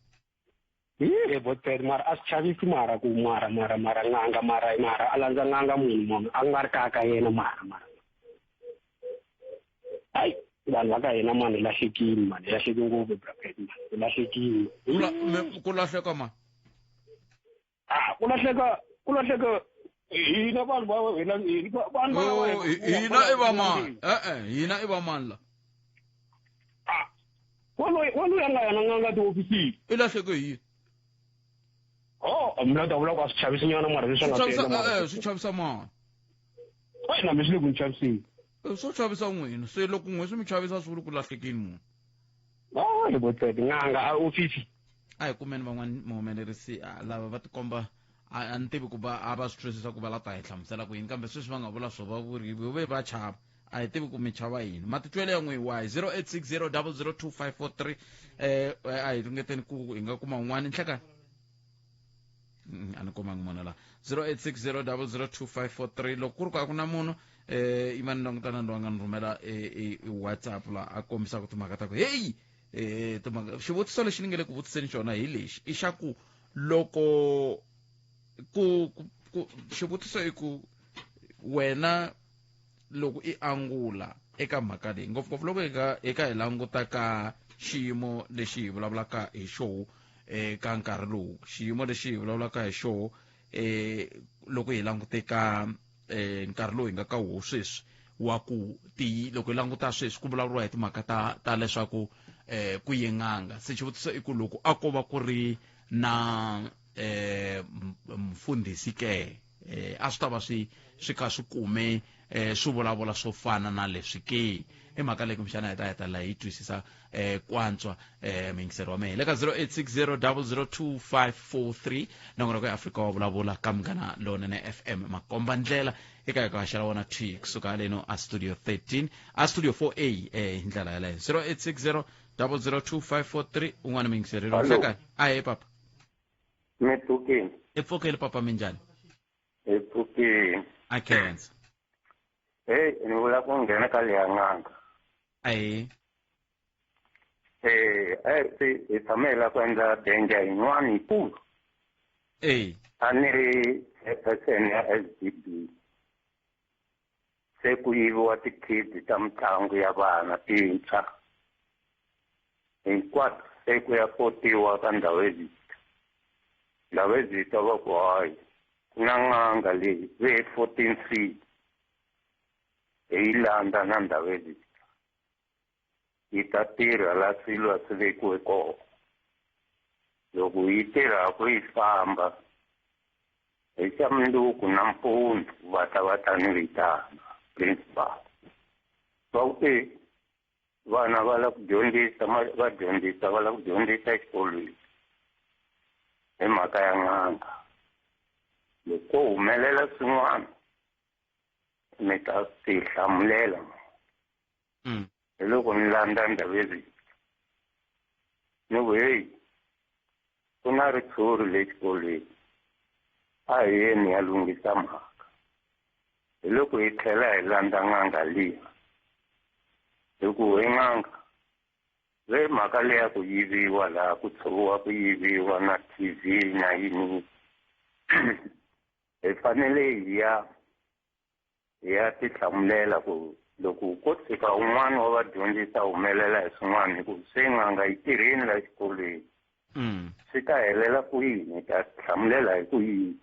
Hi botet, mara a swi chavisi, mara ku mara n'anga, mara a landza n'anga, munhu a nga ri kaya ka yena, mara hayi, vanhu va ka hina mani, hi lahlekile mani, hi lahleke ngopfu bracket mani, hi lahlekile. Ku lahleka mani? Ah, ku lahleka hina vanhu va hina, vanhu va Oh, hina i va mani? E-e, hina i va mani la? Ah, waloyi a nga yena n'anga tihofisini. I lahleke hi yini? Oh, mina ta vula ku a swi chavisi nyana, mara leswi swi nga chavisa tele mara. E-e, swi chavisa mani? Ai, na mi swi le ku ni chaviseni. Swo chavisa n'wina. Se loko n'we swi mi chavisa, swi vuli ku lahlekini munhu. Oh, hi botet, n'anga a ofisi. A hi kumeni van'wani muhumelerisi lava va tikomba a ni tivi ku va a va swi twisisa ku va la ta hi hlamusela ku yini, kambe sweswi va nga vula swo va vuri ve va chava. A hi tivi ku mi chava yini. Matitwelo ya n'wi wahi? 0860 002543. A hi ringeteni ku hi nga kuma un'wana. Nhlekani. A ni kumangi munhu la. 0860002543. Loko ku ri ku a ku na munhu, yimani langutana loyi a nga ni rhumela i WhatsApp la, a kombisaka timhaka ta ku heyi, timhaka. Xivutiso lexi ni nge le ku vutiseni xona hi lexi, i xa ku loko ku xivutiso i ku wena loko i angula eka mhaka leyi, ngopfungopfu loko eka hi languta ka xiyimo lexi hi vulavulaka hi xoho ka nkarhi lowu, xiyimo lexi hi vulavulaka hi xoho, loko hi langute ka nkarhi lowu hi nga ka wo sweswi wa ku ti loko hi languta sweswi ku vulavuriwa hi timhaka ta leswaku ku ye n'anga. Se xivutiso i ku loko a ko va ku ri na mfundhisi ke, a swi ta va swi kha swi kume swi vulavula swo fana na leswi ke? I mhaka leyi kumbexana hi ta hetelela hi twisisa kwantswa. Muyingiseri wa mehe le ka 0860002543, nongonoko ya Afrika wa Vulavula ka Munghana Lonene FM, makomba ndlela eka hi ku haxela wona t kusuka haleno a studio 13, a studio 4A, hi ndlela yaleyo. 0860002543. Un'wana muyingiseri. Hello. Nhlekani. Ahe papa. Mi pfukile? I pfukile papa, minjhani? Hi pfukile. A khensa. Hey, ni vula ku nghena ka leya n'anga. Ahe. A hi tshame hi lava ku endla danger yin'wana yikulu. A ni ri chairperson ya SGB. Se ku yiviwa tikhidi ta mitlangu ya vana tintshwa hinkwato, se ku ya potiwa ka ndhawu ezita. Ndhawu ezita va ku hayi, ku na n'anga leyi ve 14 C, hi yi landza na ndhawu ezita, yi ta tirha la swilo a swi vekiwe kona. Loko yi tirhaku yi famba hi xa mundzuku nampundzu, va ta va ta ni vitana principal, va ku e vana va lava ku dyondzisa, va dyondzisa, va lava ku dyondzisa exikolweni hi mhaka ya n'anga. Loko ko humelela swin'wana mi ta tihlamulela. Hi loko ni landza ndhawu leyi, ni ku heyi, ku na ritshuri le xikolweni, a hi yeni ya lunghisa mhaka. Hi loko hi tlhela hi landza n'anga liya, hi ku he n'anga, ve mhaka leya ku yiviwa laha ku tshoviwa, ku yiviwa na TV na yini, hi fanele hi ya tihlamulela ku loko ko tshika un'wana wa vadyondzisi a humelela hi swin'wana, hi ku se n'anga yi tirheni la xikolweni, swi ta helela kwini, hi ta hlamulela hi ku yini?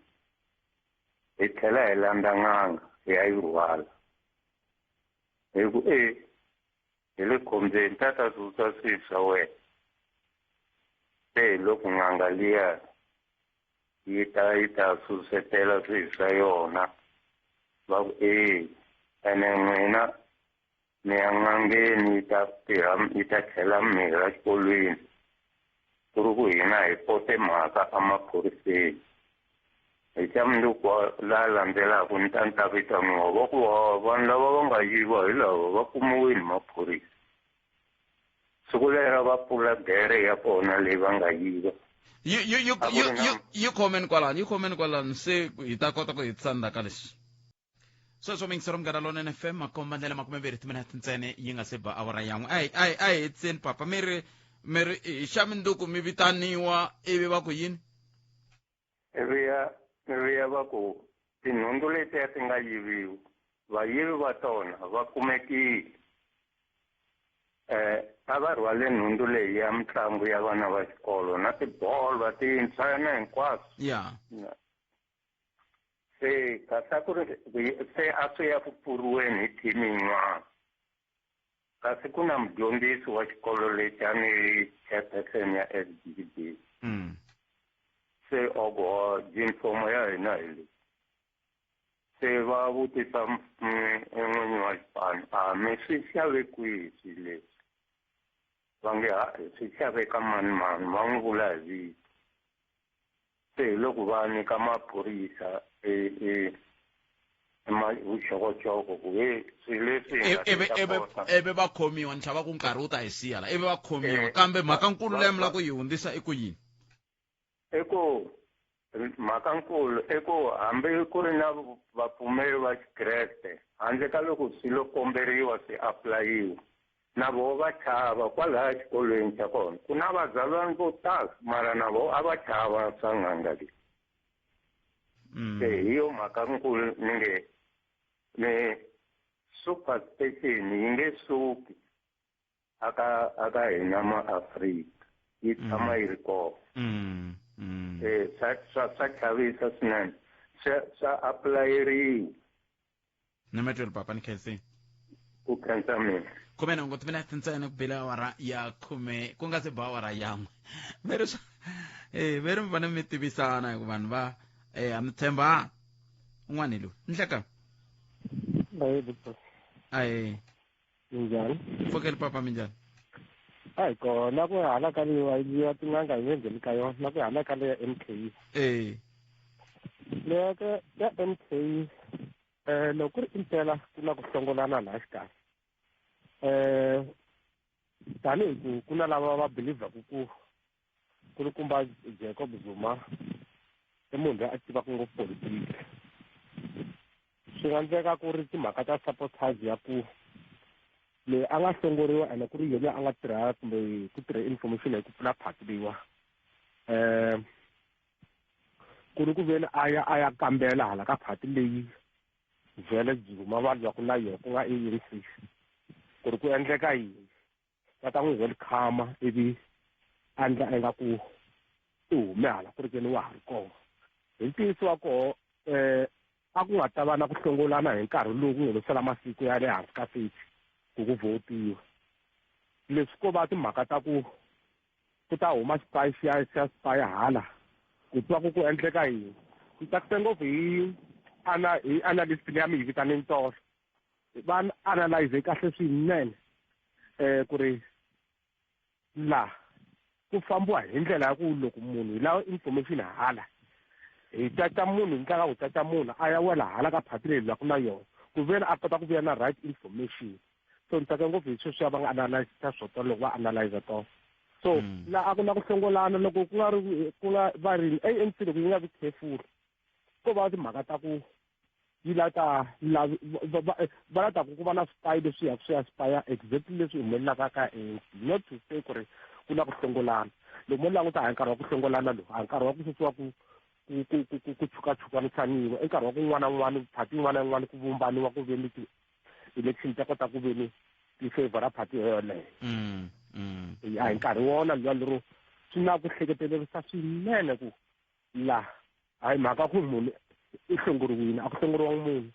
Hi tlhela hi landza n'anga, hi ya yi rhwala, hi ku e hi le khombyeni, ta ta susa swilo swa wena. Se hi loko n'anga liya yi ta yi ta susetela swilo swa yona, va ku e ene n'wina mi ya n'angeni, yi ta tirha, yi ta chela mirhi exikolweni, ku ri ku hina hi pote mhaka emaphoriseni. Hi xa mundzuku la landzelaka ni ta ni ta vitaniwa, va ku vanhu lava va nga yiva hi lava va kumiwile hi maphorisa. Siku lero va pfula gere ya kona leyi va nga yiva. Yi A ku ri na- Yi khomeni kwalano, yi khomeni kwalano, se hi ta kota ku hetisa ndzhaku leswi. Sweswo miyingisero Munghana Lonene FM, makomba ndlela 20 timinete ntsena yi nga se ba awara yan'we. A hi hetiseni papa. Mi ri hi xa minduku mi vitaniwa, ivi va ku yini? Ivi ya va ku tinhundzu letiya ti nga yiviwa, vayivi va tona va kumekile, a va rhwale nhundzu leyi ya mitlangu ya vana va xikolo na tibolo tintshwa na hinkwaswo. Se kasi a ku ri se a swi ya ku pfuriweni hi thimi yin'wana, kasi ku na mudyondzisi wa xikolo lexi a ni ri chairperson ya SGB. Se ogo junifomo ya hina hi leyi. Se va vutisa n'winyi wa xipano, a mi swi xave kwihi swilo leswi? Va nge ha hi swi xave ka mani mani, va n'wi vula hi vito. Se hi loko va nyika maphorisa vuxokoxoko ku he swilo leswi hi nga Ivi swi ivi pota. Ivi va khomiwa. Ni chava ku nkarhi wu ta hi siya la. Ivi va khomiwa. Kambe mhaka nkulu leyi mi lava ku yi hundzisa i ku yini? I ku Mhaka-nkulu i ku hambi ku ri na vapfumeri va Xikreste, handle ka loko swi lo komberiwa swi apulayiwa, na voho va chava. Kwalaya xikolweni xa kona ku na vazalwana vo tala, mara na voho a va chava swa n'anga leyi. Se hi yo mhaka-nkulu ni nge ni superstition yi nge suki aka aka hina maAfrika, yi tshama yi ri kona. Swa chavisa swinene, swa apulayeriwa. Ni matweli papa, ni khensini. Ku khensa mina. 18 timinete ntsena ku bile awara ya 10, ku nga se ba awara yan'we. Ve ri ve ri mi fanele mi tivisana, hikuva vanhu va a mi tshemba un'wana hi loyi nhleka. Ahe. Minjhani? Pfukeli papa, minjhani? A hi kona. Ku hala ka leyi ya tin'anga hi nge ngheni ka yona, na ku hala ka leya MK. Leya ka ya MK, loko ku ri impela ku na ku hlongolana laha xikarhi, tanihi ku ku na lava va believaku ku kulukumba Jacob Zuma i munhu loyi a tivaka ngopfu politiki, swi nga endleka ku ri timhaka ta sabotage ya ku loyi a nga hlongoriwa ene ku ri yena a nga tirha kumbe ku tirha information hi ku pfula phati leyiwa, ku ri ku veni a ya a ya kambela hala ka phati leyi vhele Zuma va lwaku na yona, ku nga ANC, ku ri ku endleka yini, va ta n'wi welcome ivi a endla ingaku i hume hala ku ri keni wa ha ri kona. Hi ntiyiso wa koho, a ku nga ta va na ku hlongolana hi nkarhi lowu ku nga lo sala masiku ya le hansi ka 30 ku ku votiwa. Leswi ko va timhaka ta ku ku ta huma xipayi xiya xa spy hala ku twa ku ku endleka yini. Ni tsakise ngopfu hi ana hi analyst leyi a mi yi vitaneni tolo, va analyze kahle swinene ku ri la ku fambiwa hi ndlela ya ku loko munhu hi lava information hala hi caca munhu, hi ndlela ku caca munhu a ya wela hala ka phati leyi lwaku na yona, ku veni a kota ku vuya na right information. So ni tsaka ngopfu hi sweswiya va nga analyze swo tolo loko va analyze tona. So la a ku na ku hlongolana loko ku nga ri ku nga va ri ANC, loko yi nga vi careful, ko va timhaka ta ku yi la ta va la ta ku ku va na spy leswi ya swi ya spy exactly leswi humelelaka ka ANC, not to say ku ri ku na ku hlongolana. Loko mo languta, a hi nkarhi wa ku hlongolana lowu, a hi nkarhi wa ku sweswiwa ku ku ku ku ku ku chukachukanisaniwa, i nkarhi wa ku n'wana na n'wana, phati yin'wana na yin'wana ku vumbaniwa ku veni ti-election ta kota ku veni ti favor phati yoyoleyo. A hi nkarhi wona luya lero, swi na ku hleketelerisa swinene ku la hayi mhaka ku munhu i hlongoriwile, a ku hlongoriwa munhu,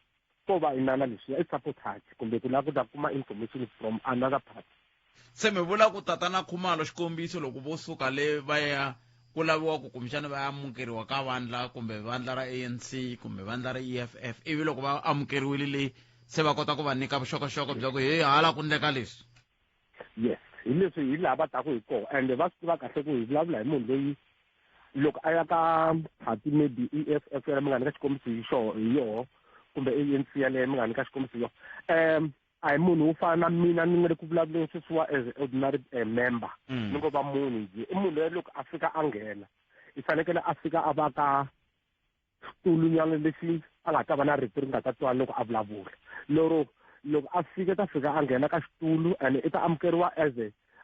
ko va inana leswiya i sabotage kumbe ku lava ku ta kuma information from another party. Se mi vula ku tatana Khumalo, xikombiso, loko vo suka le va ya ku laviwa ku kumbexana va amukeriwa ka vandla kumbe vandla ra ANC kumbe vandla ra EFF, ivi loko va amukeriwile le se va kota ku va nyika vuxokoxoko bya ku hey, hala ku ndleka leswi. Yes, hi leswi hi laha va taku hi kona, ende va swi tiva kahle ku hi vulavula hi munhu loyi loko a ya ka party, maybe EFF ya mi nga nyika xikombiso hi xo hi yoho, kumbe ANC yaleyo mi nga nyika xikombiso hi yoho, a hi munhu wo fana na mina ni nga le ku vulavuleni sweswiwa as ordinary member. Ni ngo va munhu njhe, i munhu loyi loko a fika a nghena i fanekele a fika a va ka xitulunyana lexi a nga ta va na rito ri nga ta twala loko a vulavula, lero loko a fika ta fika a nghena ka xitulu and i ta amukeriwa as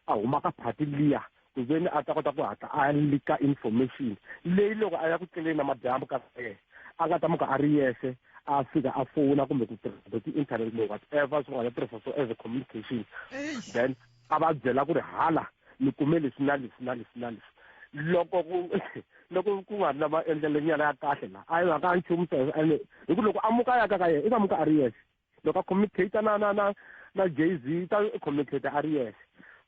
a huma ka phati liya, ku veni a ta kota ku hatla a lika information leyi loko a ya ku tleleni na madyambu ka yena a nga ta muka a ri yexe a fika a fowuna kumbe ku tirhisa ti-internet kumbe whatever swi nga ta tirhisa so as a communication, then a va byela ku ri hala ni kume leswi na leswi na leswi na leswi. Loko ku nga ri na maendlelo nyana ya kahle la, a yi mhaka a nchumu sweswo, ene hi ku loko a muka a ya ka ka yena i ta muka a ri yexe, loko a communicate na Jay-Z ta communicate a ri yexe.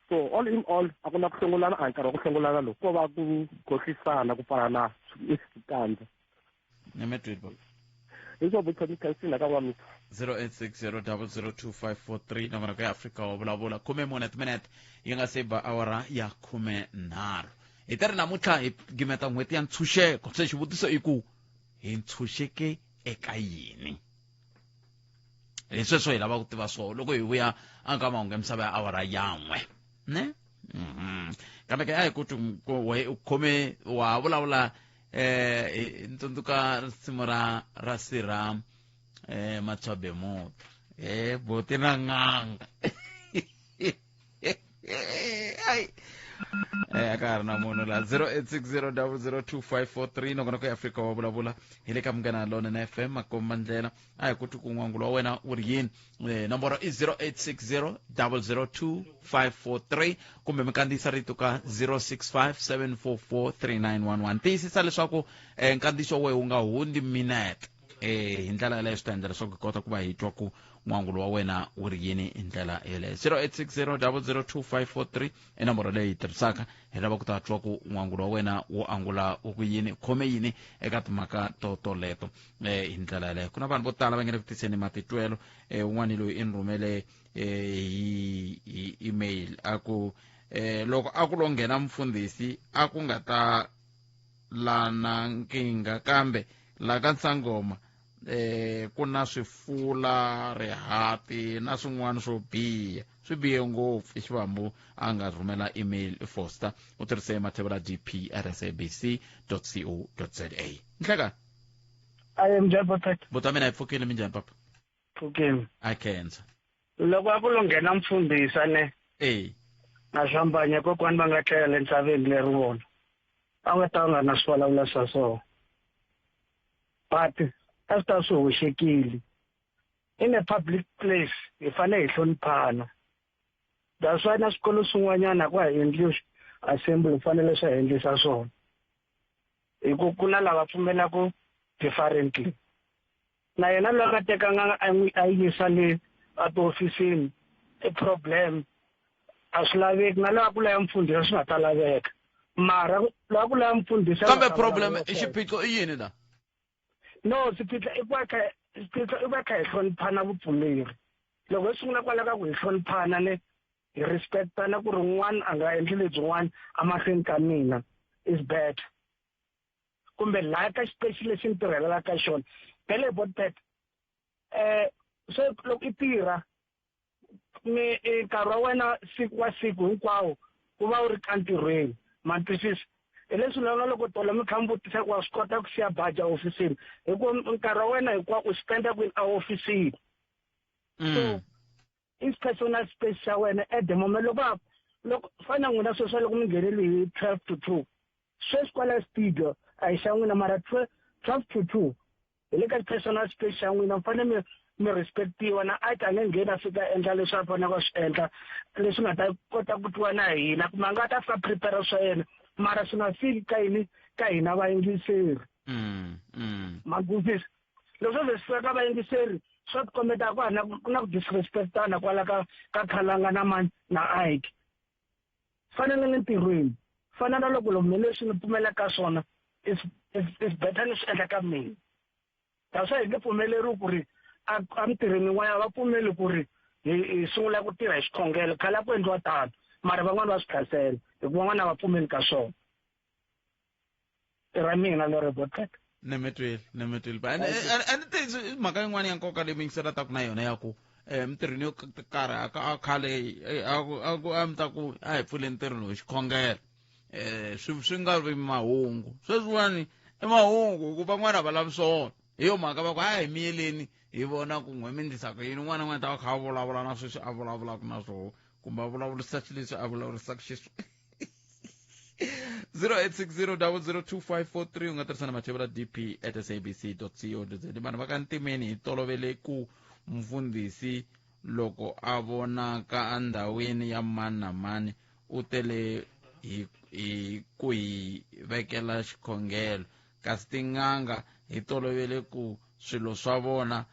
So all in all, a ku na ku hlongolana, a hi nkarhi wa ku hlongolana lowu, ko va ku khohlisana ku pfala na xikandza. Nemetweli baba. Hi swo butshamisina ka n'wamisa. 0860002543, nongonoko ya Afrika wa Vulavula, 14 timinete yi nga se ba awara ya 13. Hi ta ri namuntlha hi gimeta n'hweti ya ntshunxeko, se xivutiso i ku hi ntshunxeke eka yini? Hi sweswo hi lava ku tiva swona loko hi vuya aka mahungu ya misava ya awara yan'we ne. Kambe ke a hi ku u khome wa vulavula. Ni tsundzuka risimu ra sirha Matswabemuta boti na n'anga. Ai a ka ha ri na munhu la. 0860002543 nongonoko ya Afrika wa vulavula hi le ka Munghana Lonene FM. Makomba ndlela a hi ku twi ku n'wangulo wa wena wu ri yini. Nomboro i 0860002543 kumbe mi kandziyisa rito ka 0657443911. Tiyisisa leswaku nkandziyiso wa wena wu nga hundzi minete. Hi ndlela yaleyo swi ta endla leswaku hi kota ku va hi twa ku n'wangulo wa wena wu ri yini hi ndlela yeleyo. 0860002543 i nomboro leyi hi tirhisaka. Hi lava ku ta twa ku n'wangulo wa wena wu angula wu ku yini, khome yini eka timhaka to toleto. Hi ndlela yaleyo ku na vanhu vo tala va nge le ku tiseni matitwelo. Un'wana loyi i ni rhumele hi email a ku loko a ku lo nghena mfundhisi a ku nga ta lana nkingha, kambe la ka Nsangoma ku na swifula, rihati na swin'wana swo biha, swi bihe ngopfu. I xivambu a nga rhumela email. Foster u tirhise mathevula dp rsabc co za. Nhleka. Aye, njhani Botet? Buti wa mina, hi pfukile. Minjhani papa? Pfukile. A khensa. Loko a ku lo nghena mfundhisi ne na swambanya kokwani va nga tlela le ntshaveni leri vona a nga ta nga na swi vulavula swa so, but a swi ta swi hoxekile. In a public place hi fanele hi hloniphana. That's why na swikolo swin'wanyana ku ha endliwi assembly, fanele swi endlisa swona, hi ku ku na lava pfumelaku differently. Na yena loyi a nga tekanga a n'wi a yisa le a tihofisini i problem, a swi laveki. Na loyi a ku laya mfundhisi swi nga ta laveka, mara loyi a ku laya mfundhisi kambe problem i xiphiqo i yini la? No, swiphiqo i ku va kha xiphiqo i va kha hi hloniphana vupfumeri. Loko hi sungula kwala ka ku hi hloniphana ne hi respectana ku ri un'wana a nga endli lebyin'wana emahlweni ka mina is better, kumbe laha ka xiteji lexi ni tirhelaka ka xona vele botpet. Se loko i tirha mi nkarhi wa wena siku wa siku hinkwawo ku va u ri ka ntirhweni, ma twisisa? Hi leswi lava loko tolo mi kha mi vutisa ku wa swi kota ku siya baji ehofisini, hikuva nkarhi wa wena hinkwawo u spenda kwini? Ehofisini. So i personal space xa wena at the moment. Loko loko fana n'wina sweswi loko mi ngheneli hi 1:48 sweswi kwala studio a hi xa n'wina, mara 1:48 hi le ka personal space xa n'wina, mi fanele mi respectiwa. Na a a nge ngheni a fika endla leswi a faneleke a swi endla leswi nga ta kota ku twiwa na hina, kumbe a nga ta fika prepare swa yena, mara swi nga fiki ka yini, ka hina vayingiseri. Ma twisisa? Loko swo ze swi fika ka vayingiseri swa tikombeta ku na ku na ku disrespectana kwala ka Khalanga na mani na Ike. Fanele ni ntirhweni fana na loko lomu leswi ni pfumelaka ka swona is better ni swi endla ka mina. That's why hi nge pfumeleriwi ku ri a mintirhweni yin'wana va pfumeli ku ri hi sungula ku tirha hi xikhongelo. Khale a ku endliwa tano, mara van'wani va swi khansela hikuva van'wana a va pfumeli ka swona. I ra mina lero botlet. Ni mi twile. And i mhaka yin'wana ya nkoka leyi muyingiseri a taku na yona ya ku mintirhweni yo karhi a khale a ku a mi ta ku a hi pfule ntirho lowu xikhongelo, swi nga vi mahungu. Sweswiwani i mahungu hi ku van'wana va lavi swona. Hi yo mhaka va ku a hi miyeleni hi vona ku n'we mi endlisaka yini. Un'wana na un'wana ta va kha a vulavula na sweswi a vulavulaka na swoho, kumbe a vulavurisa xilo leswi a vulavurisaka xiswona. 0860002543 u nga tirhisa na mathevula dp at sabc co za. Vanhu va ka ntimeni hi tolovele ku mfundhisi loko a vonaka endhawini ya mani na mani u tele hi ku hi vekela xikhongelo, kasi tin'anga hi tolovele ku swilo swa vona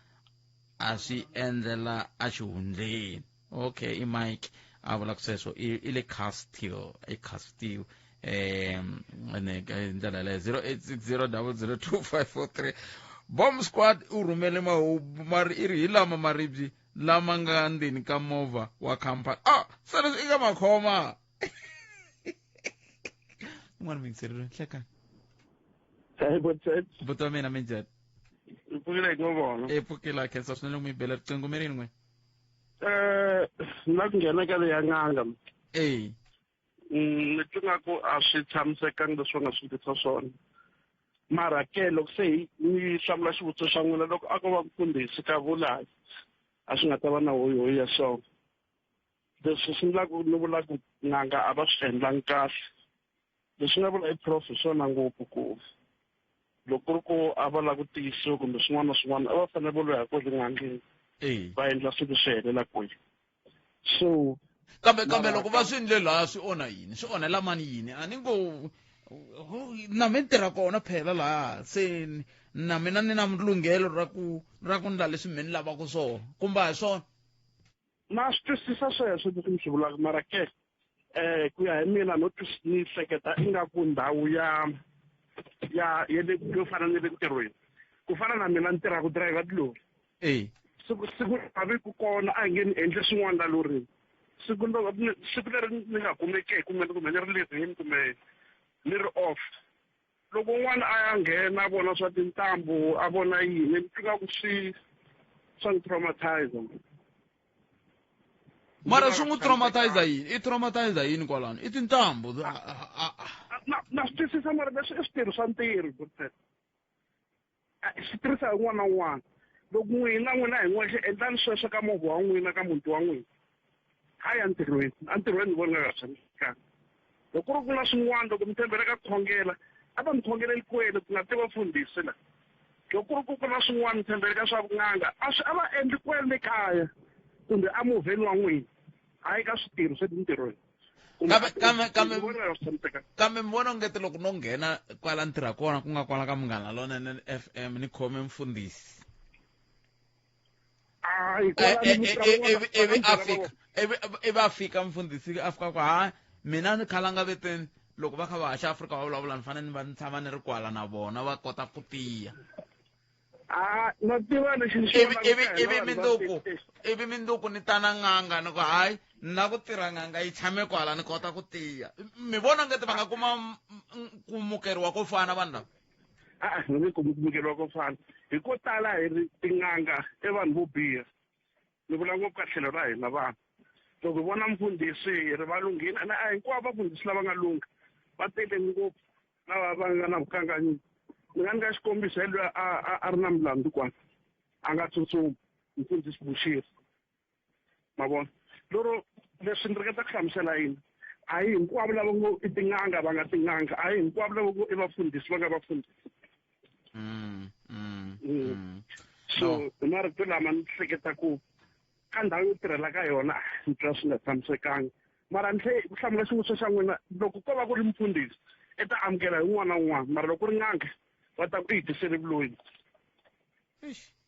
a swi endlela exihundleni. Okay, i Mike a vulaka sweswo, i le Castile, i Castile. Ene hi ndlela yaleyo 0860002543. Bomb squad u rhumele mahubu mari i ri hi lama maribye lama nga ndzeni ka movha wa khampani. Ah, se leswi i ka makhoma un'wana muyingiserile. Nhlekani. Buti wa mina, minjhani? Hi pfukile hi ku vona. I pfukile, khensa swinene ku mi bela riqingho. Mi rini n'we? Na ku nghena ka leya n'anga. Ni twa nga ku a swi tshamisekanga leswi va nga swi endlisa swona. Mara ke loko se hi ni hlamula xivutiso xa n'wina, loko a ko va mfundhisi ka vulayi a swi nga ta va na hoyihoyi ya swona. Leswi swi endlaku ni vula ku n'anga a va swi endlangi kahle, leswi nga vula i prof hi swona ngopfu, ku loko ku ri ku a va lava ku tiyisiwa kumbe swin'wana na swin'wana, a va fanele vo loya kwele n'angeni va endla swilo swi helela kwihi. So kambe loko va swi endle laha, swi onha yini? Swi onhela mani yini? A ni ngo na mi tirha kona phela laha, se na mina ni na lunghelo ra ku ndla leswi me ni lavaka swona, kumbe a hi swona? Na swi twisisa sweswo leswi mi swi vulaka, mara ke ku ya hi mina no ni hleketa ingaku ndhawu ya le yo fana ni le ntirhweni, ku fana na mina ni tirhaka ku driver tilori, siku siku a vi ku kona a hi nge ni endle swin'wana la lorini, siku siku leri ni nga kumekeki kumbe ni ri levhini kumbe ni ri off, loko un'wana a ya nghena a vona swa tintambu, a vona yini, ni twa ku swa ni traumatize. Mara swi n'wi traumatize yini? I traumatize yini kwalano? I tintambu. Na swi twisisa, mara leswi i switirho swa ntirho, swi tirhisa hi un'wana na un'wana. Loko n'wina hi n'wexe endlani sweswo ka movha wa n'wina, ka muti wa n'wina, hayi entirhweni. Entirhweni ni vona nga tshamisekanga. Loko ku ri ku na swin'wana, loko mi tshembela ka khongela, a va mi khongeleli kwele, ku nga tiva mfundhisi la. Loko ku ri ku na swin'wana mi tshembele ka swa vun'anga, a swi a va endli kwele kaya kumbe emovheni wa n'wina, hayi ka switirho swa le ntirhweni. Kambe mi vona ongeti loko no nghena kwala ni tirha kona, ku nga kwala ka Munghana Lonene FM, ni khome mfundhisi, ivi a fika, ivi a fika mfundhisi, a fika ku ha mina ni khalanga veteni, loko va kha va haxa Afrika va vulavula, ni fanele ni va ni tshama ni ri kwala na vona, va kota ku tiya. Na tiva lexi. Ivi minduku ni tana n'anga, ni ku hayi, ni la ku tirha n'anga yi tshame kwala, ni kota ku tiya. Mi vona ngeti va nga kuma ku mukeriwa ko fana vanhu lava? A ni nge kumi ku mukeriwa ko fana. Hi ko tala hi ri tin'anga i vanhu vo biha. Ni vula ngopfu ka tlhelo ra hina vanhu, loko hi vona mfundhisi hi ri va lunghile, ene a hinkwavo vafundhisi lava nga lungha, va tele ngopfu lava va nga na vukanganyisi. Ni nga nyika xikombiso hi loyi a ri na milandzu kwala, a nga tsutsumi, mfundhisi Bushiri, ma vona loro. Leswi ni ringeta ku hlamusela yini? A hi hinkwavo lava ngo i tin'anga va nga tin'anga, a hi hinkwavo lava ngo i vafundhisi va nga vafundhisi. So hi marito lama ni hleketa ku ka ndhawu yo tirhela ka yona, ni twa swi nga tshamisekanga. Mara ni tlhe ku hlamula xivutiso xa n'wina, loko ko va ku ri mfundhisi i ta amukela hi un'wana na un'wana, mara loko ku ri n'anga va ta ku i hi tisele vuloyi.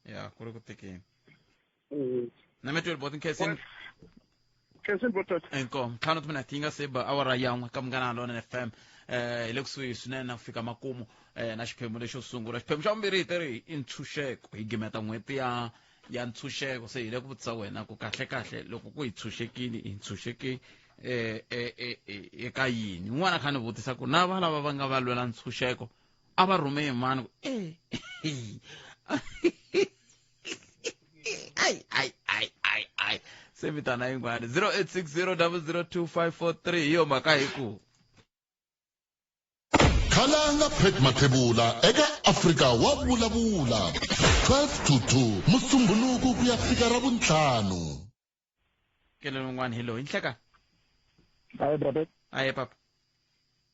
Ya ku ri ku tekeni na mi bot nkhensini. Khensini botot. Inkomu. 5 timinete yi nga se ba awara yan'we ka Munghana Lonene FM. Hi le kusuhi swinene na ku fika makumu na xiphemu lexo sungula. Xiphemu xa vumbirhi hi teri i ntshunxeko, hi gimeta n'hweti ya ntshunxeko. Se hi le ku vutisa wena ku kahle kahle loko ku hi tshunxekile, hi ntshunxeke eka yini? Un'wana kha ni vutisa ku na va lava va nga va lwela ntshunxeko a va rhume hi mani ku ai ai ai ai ai. Se vitana yin'wana, 0860 002 543. Hi yo mhaka hi ku Khalanga Pet Mathebula eka Afrika wa Vulavula, 12 to 2 Musumbhunuku ku ya fika ra vuntlhanu. Kelelo un'wana hi loyi nhleka. Hayi brother. Aye papa.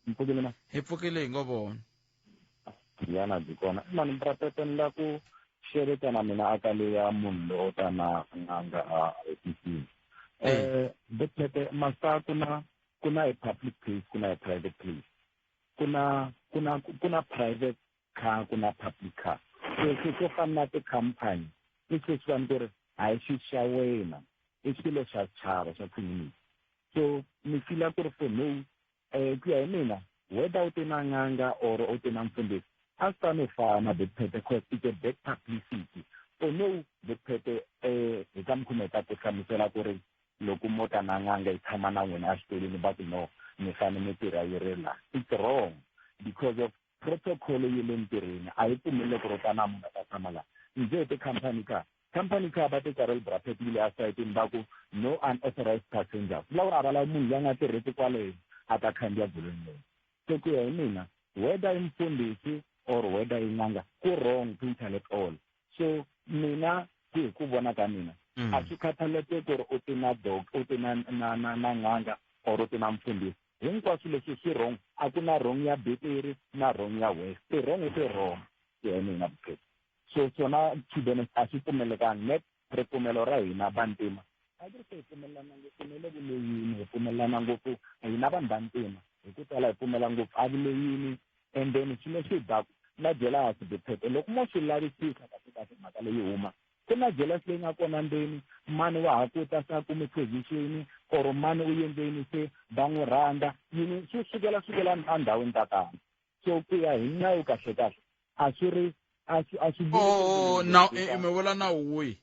Mpfukile na? Hi pfukile, hi ngo vona. Yana byi kona mani brapete, ni la ku xereta na mina aka leya munhu loyi o ta na n'anga a hofisini. Betete masa ku na a public place, ku na a private place, ku na private car, ku na public car. So swo fana na tikhampani i sweswiwani ku ri a hi xi xa wena, i xilo xa xichava, xa community. So ni feel ku ri for no ku ya hi mina, whether u te na n'anga or u te na mfundhisi, a swi ta no fana betphete, cause it's a bad publicity for no betphete. Hi ta mi khumeta ku hlamusela ku ri loko mo ta na n'anga yi tshama na n'wina exikolweni, va ku no, mi fanele mi tirha yi ri la. It's wrong because of protocol ye le ntirhweni, a yi pfumeleli ku ri u ta na munhu a ta tshama laha. Ndzi hi ti-company car, company car va ti tsareli brapet yi le esayitini, va ku no unauthorized passengers, vula ku ri a va lavi munhu loyi a nga tirheki kwale a ta khandziya golweni leyi. So ku ya hi mina, whether i mfundhisi or whether i n'anga ku wrong totally at all. So mina ku hi ku vona ka mina, a swi khathaleke ku ri u ti na dog, u ti na na na na n'anga or u ti na mfundhisi, hinkwaswo leswi swi wrong. A ku na wrong ya beteri na wrong ya west, ti-wrong i ti-wrong ku ya hi mina vupheti. So swona to be honest a swi pfumelekangi net ripfumelo ra hina vantima. A ku ri se hi pfumelelana ngopfu ne le vuleyini, hi pfumelelana ngopfu hina vanhu vantima hi ku tala, hi pfumela ngopfu a vuleyini. And then swilo leswi hi baku na jealous vuphete, loko mo swi lavisisa kahle kahle mhaka leyi huma ku na jealous leyi nga kona ndzeni. Mani wa ha ku ta se a kume position, or mani u endle yini se va n'wi rhandza yini, swi sukela sukela endhawini ta tano. So ku ya hi nawu kahle kahle a swi ri a swi a swi Oh, nawu mi vula nawu wihi?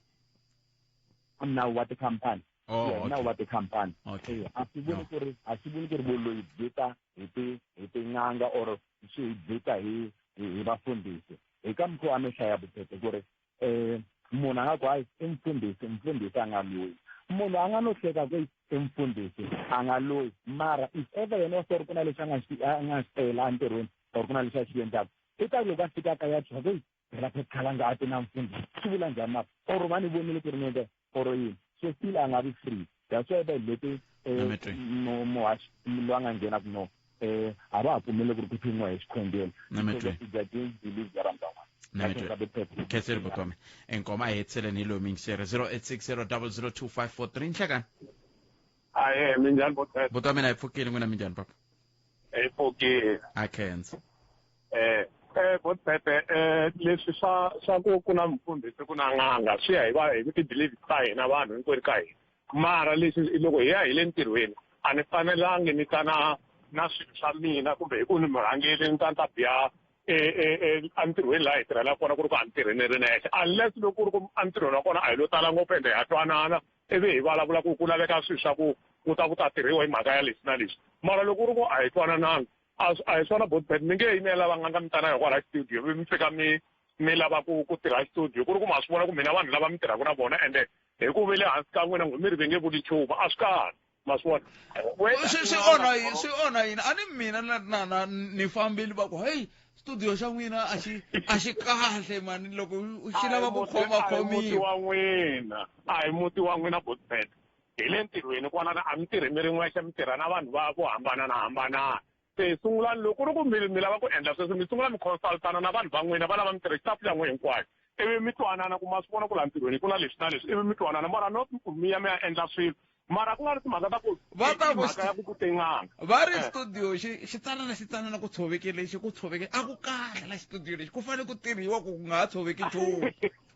Nawu wa tikhampani. Oh, Yeah, okay. Nawu wa tikhampani. Okay. A swi vuli ku ri, a swi vuli ku ri vuloyi byi ta hi ti hi tin'anga or swi byi ta hi vafundhisi. Hi ka mukhuva a mi hlaya vuphete ku ri munhu a nga ku hayi i mfundhisi, mfundhisi a nga loyi. Munhu a nga no hleka ku i mfundhisi a nga loyi, mara if ever yena wa swi ku na lexi a nga xi a nga xi tela entirhweni or ku na lexi a xi endlaka, i ta loko a fika kaya a ku phela khalanga a ti na mfundhisi, swi vula njhani mara, or va ni vonile ku ri ni endla or yini. So still a nga vi free. That's why va leti muhaxi loyi a nga nghena ku no a va ha pfumeli ku ri ku phinyiwa hi xikhongelo, it's against belief ya vanhu van'wana. Khenseri buti enkoma a hi hetiseleni hi loyi miyingiseri 0860 00 2543. Nhlekani. Ahe, minjhani botete? Buti wa mina, hi pfukile. N'wina minjhani papa? Hi pfukile. A khensa. Botete, leswi swa ku na mfundhisi ku na n'anga swi ya hi va hi ti-belief ta hina vanhu hinkwerhu ka hina. Mara leswi loko hi ya hi le ntirhweni a ni fanelangi ni ta na swilo swa mina, kumbe hi ku ni murhangeri ni ta ni ta biya entirhweni laha hi tirhelaka kona, ku ri ku a ni tirhi ni ri nexe, unless loko ku ri ku entirhweni wa kona a hi lo tala ngopfu ende ha twanana, ivi hi vulavula ku ku laveka swilo swa ku ku ta ku ta tirhiwa hi mhaka ya leswi na leswi. Mara loko ku ri ku a hi twanananga, a hi swona botbet. Mi nge yi mi ya lava n'anga mi ta na yo kwala studio, mi fika mi lava ku tirha studio, ku ri ku ma swi vona ku mina vanhu lava mi tirhaka na vona ende hi ku ve le hansi ka n'wina mi ri ve nge vuli nchumu, a swi kahle, ma swi vona. Swi swi onha yini? A ni mina na ni fambile va ku hey, studio xa n'wina a xi kahle mani, loko xi lava ku khoma khomiwa. Wa n'wina a hi muti wa n'wina botbet. Hi le ntirhweni kwalana, a mi tirhi mi ri n'wexe, mi tirha na vanhu va vo hambana na hambanana. Se sungulani loko ku ri ku mi lava ku endla sweswo, mi sungula mi consultana na vanhu va n'wina va lava mi tirha staff ya n'wina hinkwayo, ivi mi twanana ku ma swi vona ku laha ntirhweni ku na leswi na leswi, ivi mi twanana. Mara not ku mi ya mi ya endla swilo, mara ku nga ri timhaka ta ku Va ta ku mhaka ya ku tin'anga. Va ri studio xi xitsanana xitsanana ku tshovekile lexi, ku tshoveke a ku kahle la studio lexi, ku fanele ku tirhiwa ku nga ha tshoveki nchumu.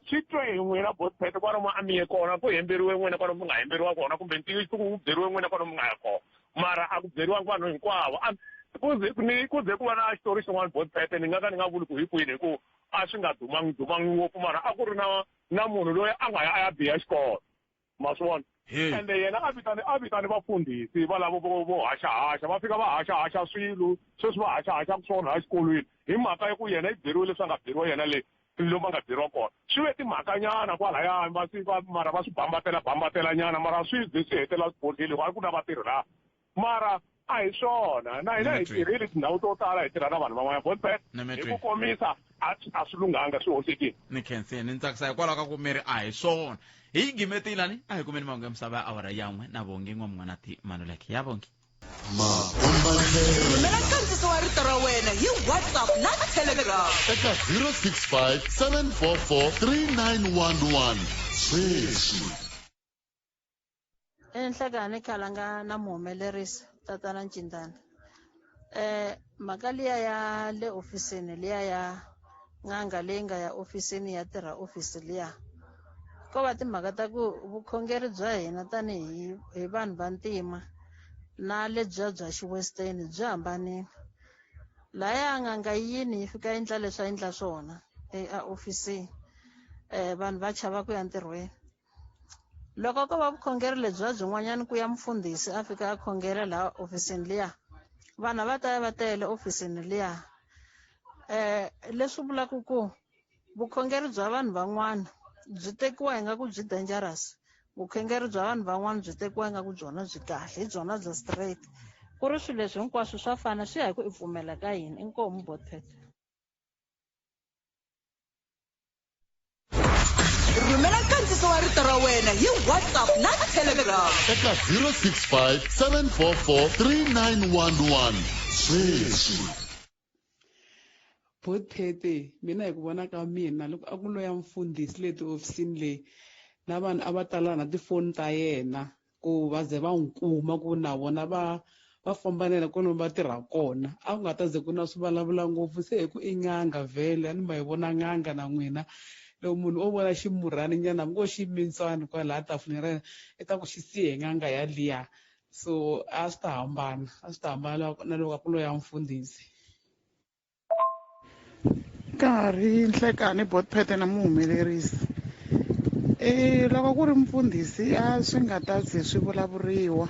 Swi twe hi n'wina botpet kwalomu a mi ye kona, ku hemberiwe n'wina kwalomu mi nga hemberiwa kona, kumbe ntiyiso ku byeriwe n'wina kwalomu mi nga ya kona, mara a ku byeriwangi vanhu hinkwavo. Ku ze ni ku ze ku va na xitori xin'wana botpet, ni nga ka ni nga vuli ku hi kwini, hi ku a swi nga dumangi dumangi ngopfu, mara a ku ri na munhu loyi a nga ya a ya biha xikolo, ma swi vona, ende yena a vitane vafundhisi valavo vo haxahaxa, va fika va haxahaxa swilo sweswi va haxahaxaka swona exikolweni, hi mhaka ya ku yena i byeriwe leswi a nga byeriwa yena le lomu a nga byeriwa kona. Swi ve timhakanyana kwalayani va swi va mara va swi bambatela bambatela nyana, mara swi ze swi hetelela swi bodlile a ku na vatirhi laha, mara a hi swona. Na hina hi tirhile tindhawu to tala, hi tirha na vanhu van'wana botbet. Hi ku komisa a swi lunghanga, swi hoxekile. Ni khensile, ni tsakisa hikwalaho ka ku mi ri a hi swona. Hi gimetile ni a hi kumeni mahungu ya misava ya awara yan'we na Vongi N'wamun'wanati Manuleke ya Vongi. Rhumela nkandziso wa rito ra wena hi WhatsApp na Telegram eka 065 744 3911 sweswi. Enhlekani khalanga na muhumelerisi tatana Ncindana, mhaka liya ya le ofisini, liya ya n'anga leyi nga ya ofisini ya tirha ofisi liya, ko va timhaka ta ku vukhongeri bya hina tanihi hi vanhu vantima na lebyiya bya xiwestern byi hambanile. Laya n'anga yini yi fika endla leswi a endla swona eofisini, vanhu va chava ku ya ntirhweni. Loko ko va vukhongeri lebyiya byin'wanyana, ku ya mufundhisi a fika a khongela laha ofisini liya, vanhu a va ta ya va tele ofisini liya. Leswi vulaka ku vukhongeri bya vanhu van'wana byi tekiwa ingaku byi dangerous, vukhongeri bya vanhu van'wana byi tekiwa ingaku byona byi kahle, hi byona bya straight, ku ri swilo leswi hinkwaswo swa fana, swi ya hi ku i pfumela ka yini. Inkomu botpet. Rhumela nkandziso wa rito ra wena hi WhatsApp na Telegram. Eka 065 744 3911 sweswi. Bothete mina hi ku vona ka mina loko a ku loya mfundhisi le tihofisini leyi na vanhu a va tala na tifoni ta yena ku va ze va n'wi kuma ku na vona va va famba na yena kwalomu va tirha kona a ku nga ta ze ku na swi vulavula ngopfu se hi ku i n'anga vhele a ni ma yi vona n'anga na n'wina loko munhu o vona ximurhani nyana hambi ko xi mintswani kwalaya tafuleni ra yena i ta ku xi siye n'anga yaliya so a swi ta hambana a swi ta hambana na loko a ku loya mfundhisi. Ka ha ri nhlekani botpete na muhumelerisi e loko ku ri mfundhisi a swi nga ta ze swi vulavuriwa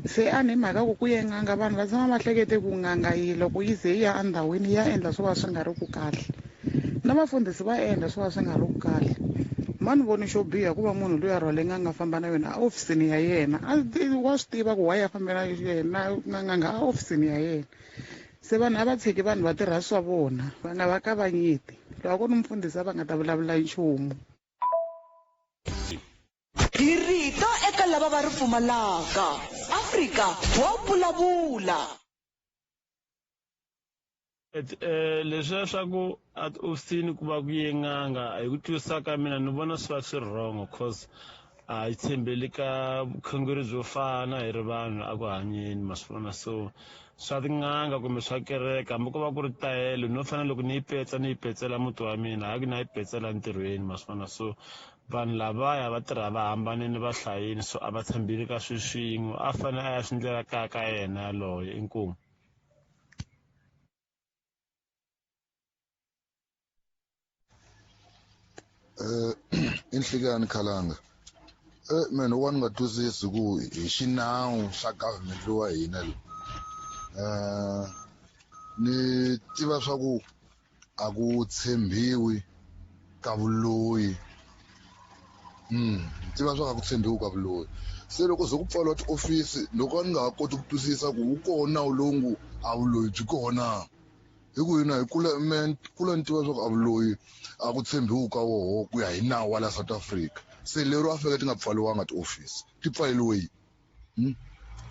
se a ni mhaka ku ku ye n'anga vanhu va tshama va hlekete ku n'anga yi loko yi ze yi ya endhawini ya endla swo va swi nga ri ku kahle na vafundhisi va endla swo va swi nga ri ku kahle ma ni voni xo biha ku va munhu loyi a rhwale n'anga famba na yona ehofisini ya yena a wa swi tiva ku why a fambe na yena na n'anga ehofisini ya yena Se vanhu a va tshiki vanhu va tirha swa vona, va nga va kavanyeti. Loko a ku ri mufundhisi a va nga ta vulavula nchumu. Hi rito eka lava va ri pfumalaka. Afrika wa vulavula. Leswiya swa ku a tihofisini ku va ku ye n'anga hi ku twisisa ka mina ni vona swi va swi ri wrong cause a hi tshembeli ka vukhongeri byo fana hi ri vanhu a ku hanyeni ma swi vona so swa tin'anga kumbe swa kereke hambi ko va ku ri tayele no fana loko ni yi petsa ni yi petsela muti wa mina hayi ku na yi petsela ntirhweni ma swi vona so vanhu lavaya va tirha va hambanile va hlayini so a va tshembeli ka swilo swin'we a fanele a ya swi ndlela kaya ka yena yaloye inkomu. I nhlikani khalanga mina no va ni nga twisisi ku hi xinawu xa government lowa hina lo ni tiva swa ku a ku tshembiwi ka vuloyi ni tiva swa ku a ku tshembiwi ka vuloyi se loko ze ku pfariwa tiofisi loko a ni nga ha koti ku twisisa ku wu kona nawu lowu ngo a vuloyi byi kona. Hi ku hina hi kula me ni kula ni tiva swa ku a vuloyi a ku tshembiwi ka woho ku ya hi nawu wa la South Africa se lero a feke ti nga pfaliwanga tiofisi ti pfaleliwe yini hmm?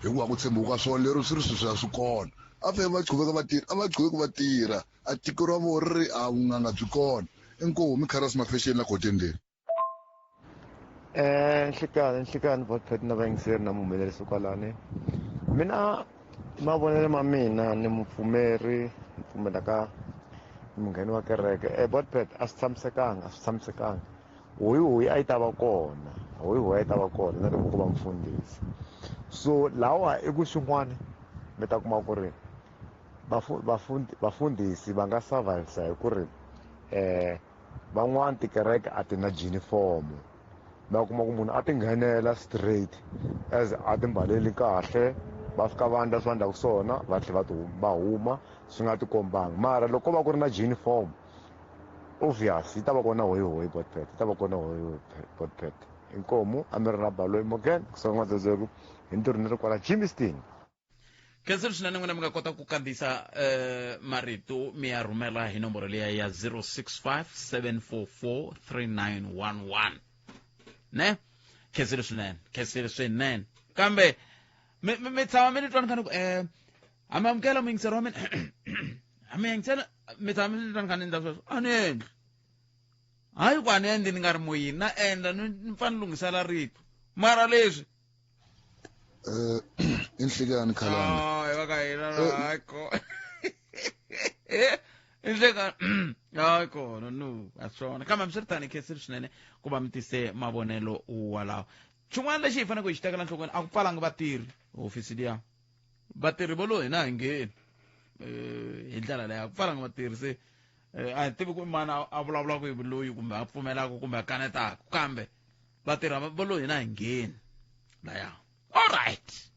hikuva ku tshembiwa ka swona lero swi ri swilo swa swi kona a feke va qhuveka va tirha a va qhuveki va tirha a tiko ra vona ri ri a vun'anga byi kona inkomu mi kharas mafexeni la khoteni Nhlikani nhlikani Botpet na vayingiseri na muhumelerisi kwalani mina mavonelo ma mina ni mupfumeri ni pfumela ka mungheni wa kereke e Botpet a swi tshamisekanga a swi tshamisekanga hoyi hoyi a yi ta va kona hoyi hoyi a yi ta va kona na loko ko va mufundhisi so lawa i ku swin'wana mi ta kuma ku ri vafundhisi va nga survivisa hi ku ri Van'wana tikereke a ti na jinifomo va kuma ku munhu a ti nghenela straight as a ti mbaleli kahle va fika va endla swi va endlaka swona va tlhela va ti va huma swi nga ti kombanga mara loko ko va ku ri na jinifomo obvious yi ta va kona hoyihoyi botpet yi ta va kona hoyihoyi botpet inkomu a mi ri na baloyi morgan kusuka n'wadzedzeku hi ntirho ni ri kwala Germiston. Khensile swinene n'wina mi nga kota ku kandziyisa marito mi ya rhumela hi nomboro liya ya 065 744 3911 ne khensile swinene khensile swinene kambe mi mi mi tshama mi ni twa ni kha ni ku a mi amukela muyingiseri wa mina a mi yingisela mi tshama mi ni twa ni kha ni endla sweswo a ni endli hayi ku a ni endli ni nga ri moyini na endla ni ni pfa ni lunghisela rito mara leswi I nhlikani khalanga hayi va ka hina hayi ko i nhlikani hayi kona no a swona kambe hambiswiritano hi khensile swinene ku va mi tise mavonelo walawo xin'wana lexi hi faneleke hi xi tekela nhlokweni a ku pfalanga vatirhi hofisi liya vatirhi vo lo hina hi ngheni hi ndlela leyi a ku pfalanga vatirhi se a hi tivi ku i mani a vulavulaka hi vuloyi kumbe a pfumelaka kumbe a kanetaka kambe vatirha va lo hina hi ngheni laya all right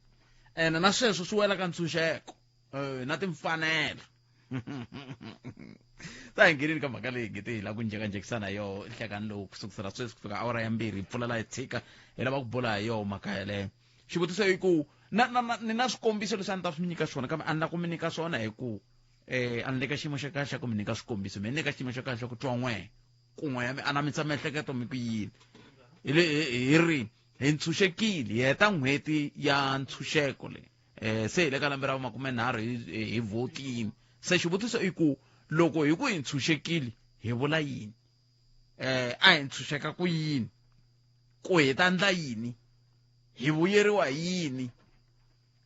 ene na sweswo swi wela ka ntshunxeko na timfanelo ta hi nghenini ka mhaka leyi ngete hi lava ku njhekanjhekisana hi yoho nhlekani lowu kusukisela sweswi ku fika awara ya mbirhi hi pfulela hi tshika hi lava ku bula hi yoho mhaka yeleyo xivutiso i ku na na na ni na swikombiso leswi a ni ta swi mi nyika swona kambe a ni la ku mi nyika swona hi ku a ni le ka xiyimo xa kahle xa ku mi nyika swikombiso mi ni le ka xiyimo xa kahle xa ku twa n'we. Kun'we ya mi anamisa miehleketo mi ku yini hi le hi ri hi ntshunxekile hi heta n'hweti ya ntshunxeko leyi um se hi le ka lembe ra makumenharhu hi hi vhotini se xivutiso i ku loko hi ku hi ntshunxekile hi vula yini um a hi ntshunxeka ku yini ku hi ta ndla yini hi vuyeriwa hi yini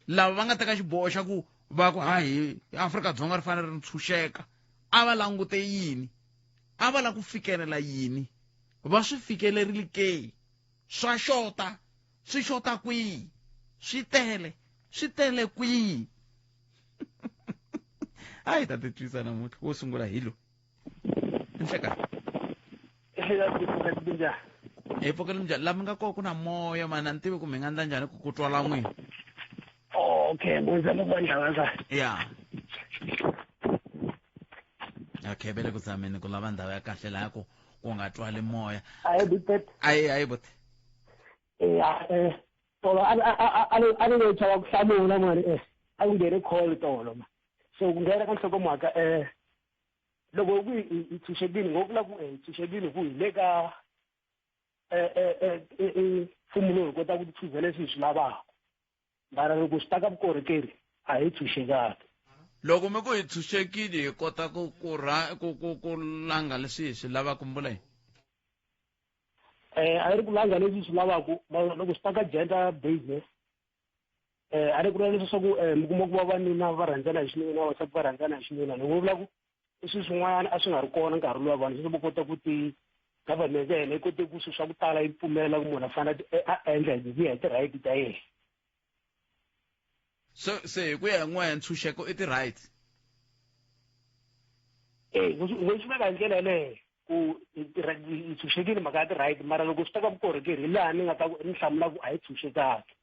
lava va nga teka xiboho xa ku va ku hayi Afrika-Dzonga ri fanele ri ntshunxeka a va langute yini a va lava ku fikelela yini va swi fikelerile ke swa xota swi xota kwihi swi tele swi tele kwihi a hi ta titwisa namuntlha wo sungula hi lo nhlekani hi pfukele minjhani laha mi nga kona ku na moya mani a ni tivi ku mi nga ndla njhani ku ku twala n'wina okay ngizama ukubandla kaza ya okay ve le ku zameni ku lava ndhawu ya kahle laha ku ku nga twali moya ayi bit ayi ayi buti ya eh tolo a a a a ni chava ku hlamula mani eh a ku nghene call tolo ma so ku nghena ka nhlokomhaka eh loko ku hi tshunxekile ngo vula ku hi tshunxekile ku hi le ka mfumo lowu hi kota ku tichuzela leswi hi swi lavaka mara loko swi ta ka vukorhokeri a hi tshunxekanga loko mi ku hi tshunxekile hi kota ku ku ra ku ku ku langa leswi hi swi lavaka mi vula yini eh a yi ri ku langa leswi hi swi lavaka mara loko swi ta ka gender business eh a ri ku na leswaku eh mi kuma ku vavanuna va rhandzana hi xinuna vavasati va rhandzana hi xinuna loko vula ku i swilo swin'wana a swi nga ri kona nkarhi luwa vanhu se va kota ku ti government ya hina yi kote ku swilo swa ku tala yi pfumela ku munhu a fanele a endla hi ku ya hi ti-right ta yena so se hi ku ya hi n'wehe ntshunxeko i ti-rights e swi veka hi ndlela yeleyo ku hi tshunxekile mhaka ya ti-right mara loko swi ta ka vukorhokeri hi laha ni nga ta ku ni hlamula ku a hi tshunxekangi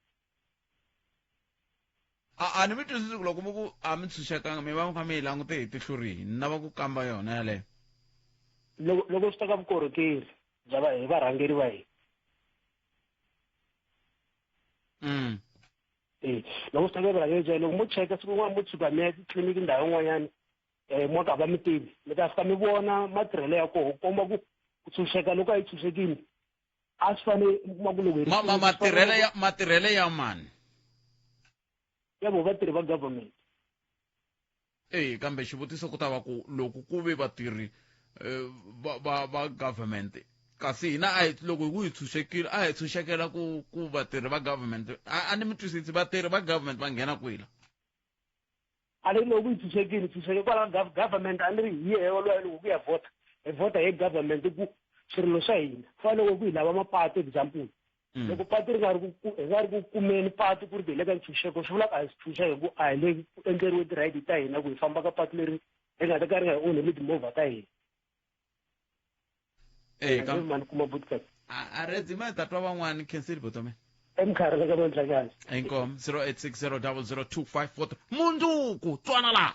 a a ni mi twisisi ku loko mi ku a mi tshunxekanga mi va mi kha mi yi langute hi tihlo rihi ni lava ku kamba yona yaleyo loko loko swi ta ka vukorhokeri bya va hi varhangeri va hina e loko swi ta ka varhangeri bya hina loko mo cheka siku rin'wana mo tshuka mi ya titliliniki ndhawu yin'wanyana um mo ka va mi tivi mi ta fika mi vona matirhelo ya koho ku komba ku ku tshunxeka loko a yi tshunxekile a swi fane mi kuma ku loko hi ma matirhelo ya matirhelo ya mani ya vo vatirhi va government e kambe xivutiso ku ta va ku loko ku ve vatirhi eh, va va va government kasi hina a hi loko hi ku hi tshunxekile a hi tshunxekela ku ku vatirhi va government a ni mi twisisi vatirhi va government va nghena kwihi la a ni ri loko yi tshunxekile tshunxeke kwalaho government a ni ri hi yehe waloye loko ku ya vhota hi vhota hi government ku swirilo swa hina fana loko ku hi lava mapatu example mm. loko patu ri nga ri ku hi nga ri ku kumeni patu ku ri hi le ka ntshunxeko swi vula ku a hi tshunxeka ku a hi le ku endleriwe ti-right ta hina ku hi famba ka patu leri ri nga ta ka ri nga hi onheli timovha ta hina Eh, kam- mani kuma bootcut a redzi ma tatwa van'wani khensile botome eminkarhi ka mandlakani inkomu 0860 002543 mundzuku twana laha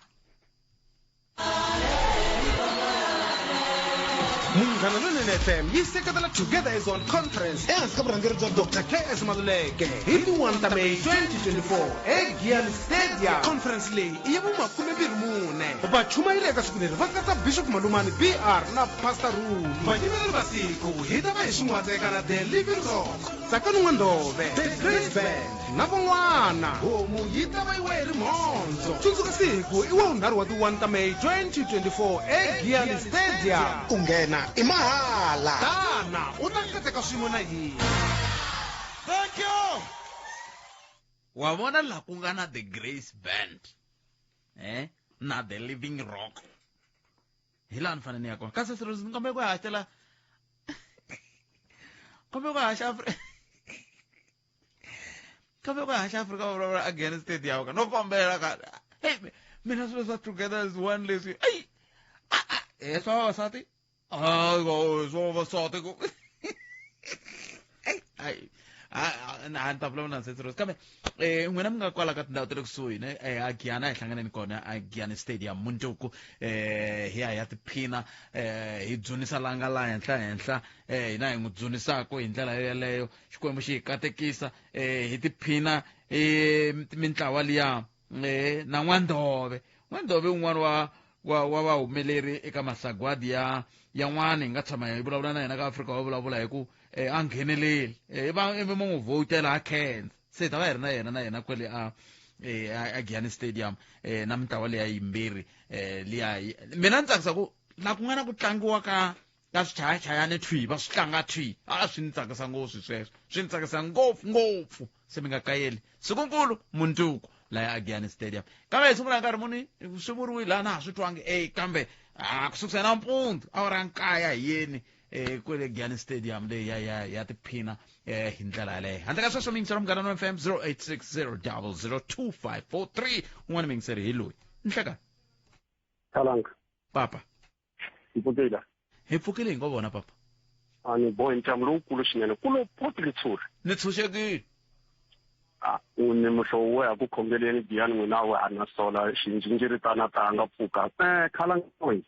Munghana Lonene FM yi seketela Together as One Conference ehansi ka vurhangeri bya Dr KS Maluleke hi ti 1 ta May 2024 eGiyani Stadium. Conference leyi i ya vumakumembirhi-mune. Vachumayeli eka siku leri va katsa Bishop Malumani BR na Pastor Rumi. Vayimeleri va siku hi ta va hi xin'watseka na The Living Rock, Tsakani N'wandove, The Grace Band na van'wana. Homu yi ta va yi wa hi rimhondzo. Tsundzuka siku i wa vunharhu wa ti 1 ta May 2024 eGiyani Stadium. Ku nghena i mahala. Tana u ta katseka swin'we na hina. Thank you. Wa vona laha ku nga na The Grace Band eh na The Living Rock. Hi laha ni fanele ni ya kona. Kasi swilo ni kombela ku haxela kombela ku haxa Afrika kombela ku haxa Afrika va vulavula again stadium ka no kombela ka hey mina swilo swa together as one leswi ei eh swa vavasati hayi swa vavasati ku ai a ni ta vulavula na Nsetse kambe um n'wina mi nga kwala ka tindhawu ta le kusuhi ne eh, a Giyani a hi hlanganeni kona a Giyani Stadium mundzuku um hi ya hi ya tiphina um hi dzunisa la nga la henhla henhla um hina hi n'wi dzunisaka hi ndlela yeleyo Xikwembu xi hi katekisa um hi tiphina um mintlawa liya um na N'wandhove N'wandhove un'wana wa wa wa vahumeleri eka masagwadi ya yan'wana hi nga tshama hi vulavula na yena ka Afrika wa vulavula hi ku eh, a ngheneleli eh, va ivi mo n'wi vhotela a khensa se hi ta va hi ri na yena na yena kwele a eh, a a Giyani Stadium eh, na mintlawa leya yimbirhi eh, liya mina ni tsakisa ku la ku nga na ku tlangiwa ka ka swichayachayani thwi va swi tlanga thwi a swi ni tsakisa ngopfu sweswo swi ni tsakisa ngopfu ngopfu se mi nga kayeli sikunkulu mundzuku laya agiyani stadium kambe hi sungula nkarhi muni swi vuriwile laha na ha swi twangi e kambe a ku sukusela nampundzu awara nkaya hi yeni eh kwele Giyani Stadium leyi ya ya ya tiphina eh hi ndlela yaleyo handle ka sweswo miyingiselo munghana no FM 0860002543 un'wana miyingiseri hi loyi nhleka Thalanga papa hi pfukile hi pfukile hi ngo vona papa a ni bohe ntlhamu lowukulu swinene ku lo poti litshuri ni tshunxekile a u ni muhlovo wo ya ku khongeleni giyani n'wina we a na sola xinjinjiritana ta nga pfuka um khalangoyi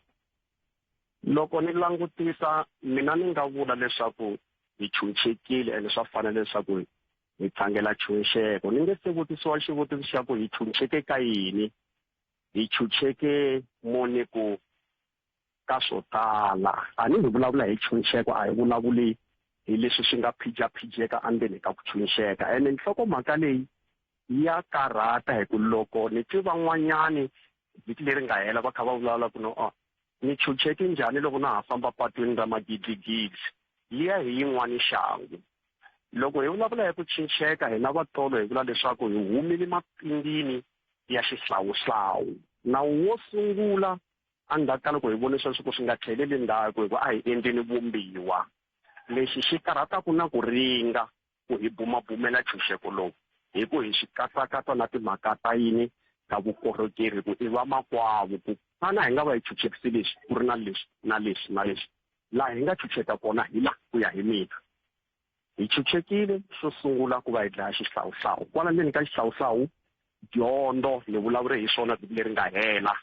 loko ni langutisa mina ni nga vula leswaku hi tshunxekile ene swa fanele leswaku hi tlangela tshunxeko ni nge se vutisiwa xivutiso xa ku hi tshunxeke ka yini hi tshunxeke muni ku ka swo tala a ni hi vulavula hi tshunxeko a hi vulavuli hi leswi swi nga phijaphijeka endzeni ka ku tshunxeka ene nhlokomhaka leyi ya karhata hi ku loko ni twi van'wanyani vhiki leri nga hela va kha va vulavula ku no oh, ni tshunxeke njhani loko na ha famba patwini ra magidigidi liya hi yin'wani xangu loko hi vulavula hi ku tshunxeka hina vatolo hi vula leswaku hi humile mapindini ya xihlawuhlawu nawu wo sungula endzhaku ka loko hi vone sweswo ku swi nga tlheleli ndzhaku hikuva a hi endleni vumbiwa lexi xi karhataka na ku ringa ku hi bumabumela ntshunxeko lowu hi ku hi swi katsakatsa na timhaka ta yini ta vukorhokeri ku i vamakwavo ku xana hi nga va hi tshunxekise leswi ku ri na leswi na leswi na leswi laha hi nga tshunxeka kona hi laha ku ya hi mina hi tshunxekile xo sungula ku va hi dlaya xihlawuhlawu kwala ndzeni ka xihlawuhlawu dyondzo ni vulavure hi swona vhiki leri nga hela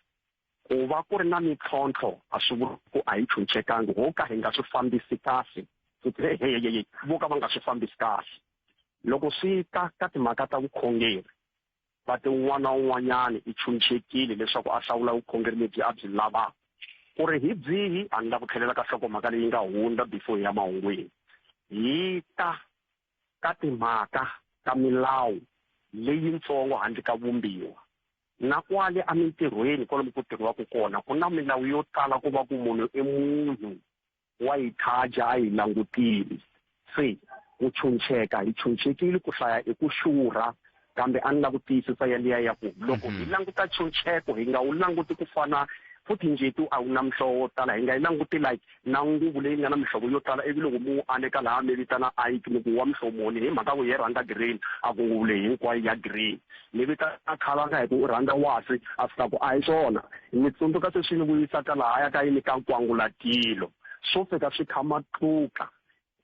ku va ku ri na mintlhontlho a swi vuli ku a hi tshunxekangi ho ka hi nga swi fambisi kahle futhi vo ka va nga swi fambisi kahle loko swi ta ka timhaka ta vukhongeri va ti un'wana na un'wanyana i tshunxekile leswaku a hlawula vukhongeri lebyi a byi lavaka ku ri hi byihi a ni la ku tlhelela ka hlokomhaka leyi nga hundza before hi ya mahungwini hi ta ka timhaka ta milawu leyintsongo handle ka vumbiwa na kwale emintirhweni kwalomu ku tirhiwaka kona ku na milawu yo tala ku va ku munhu i munhu wa yi thaja a yi langutile se ku tshunxeka hi tshunxekile ku hlaya i ku xurha kambe a ni la ku tiyisisa yaliya ya ku loko hi languta tshunxeko hi nga wu languti ku fana futhi njeti a wu na mihlovo yo tala hi nga yi languti like na nguvu leyi nga na mihlovo yo tala ivi loko mu aneka laha mi vitana ike mi ku wa mihlovo muni hi mhaka ku ye rhandza green a ku nguvu leyi hinkwayo ya green ni vitana khalanga hi ku u rhandza wasi a fika ku a hi swona ni tsundzuka se swi ni vuyisaka lahaya ka yini ka nkwangulatilo swo fika swi kha matluka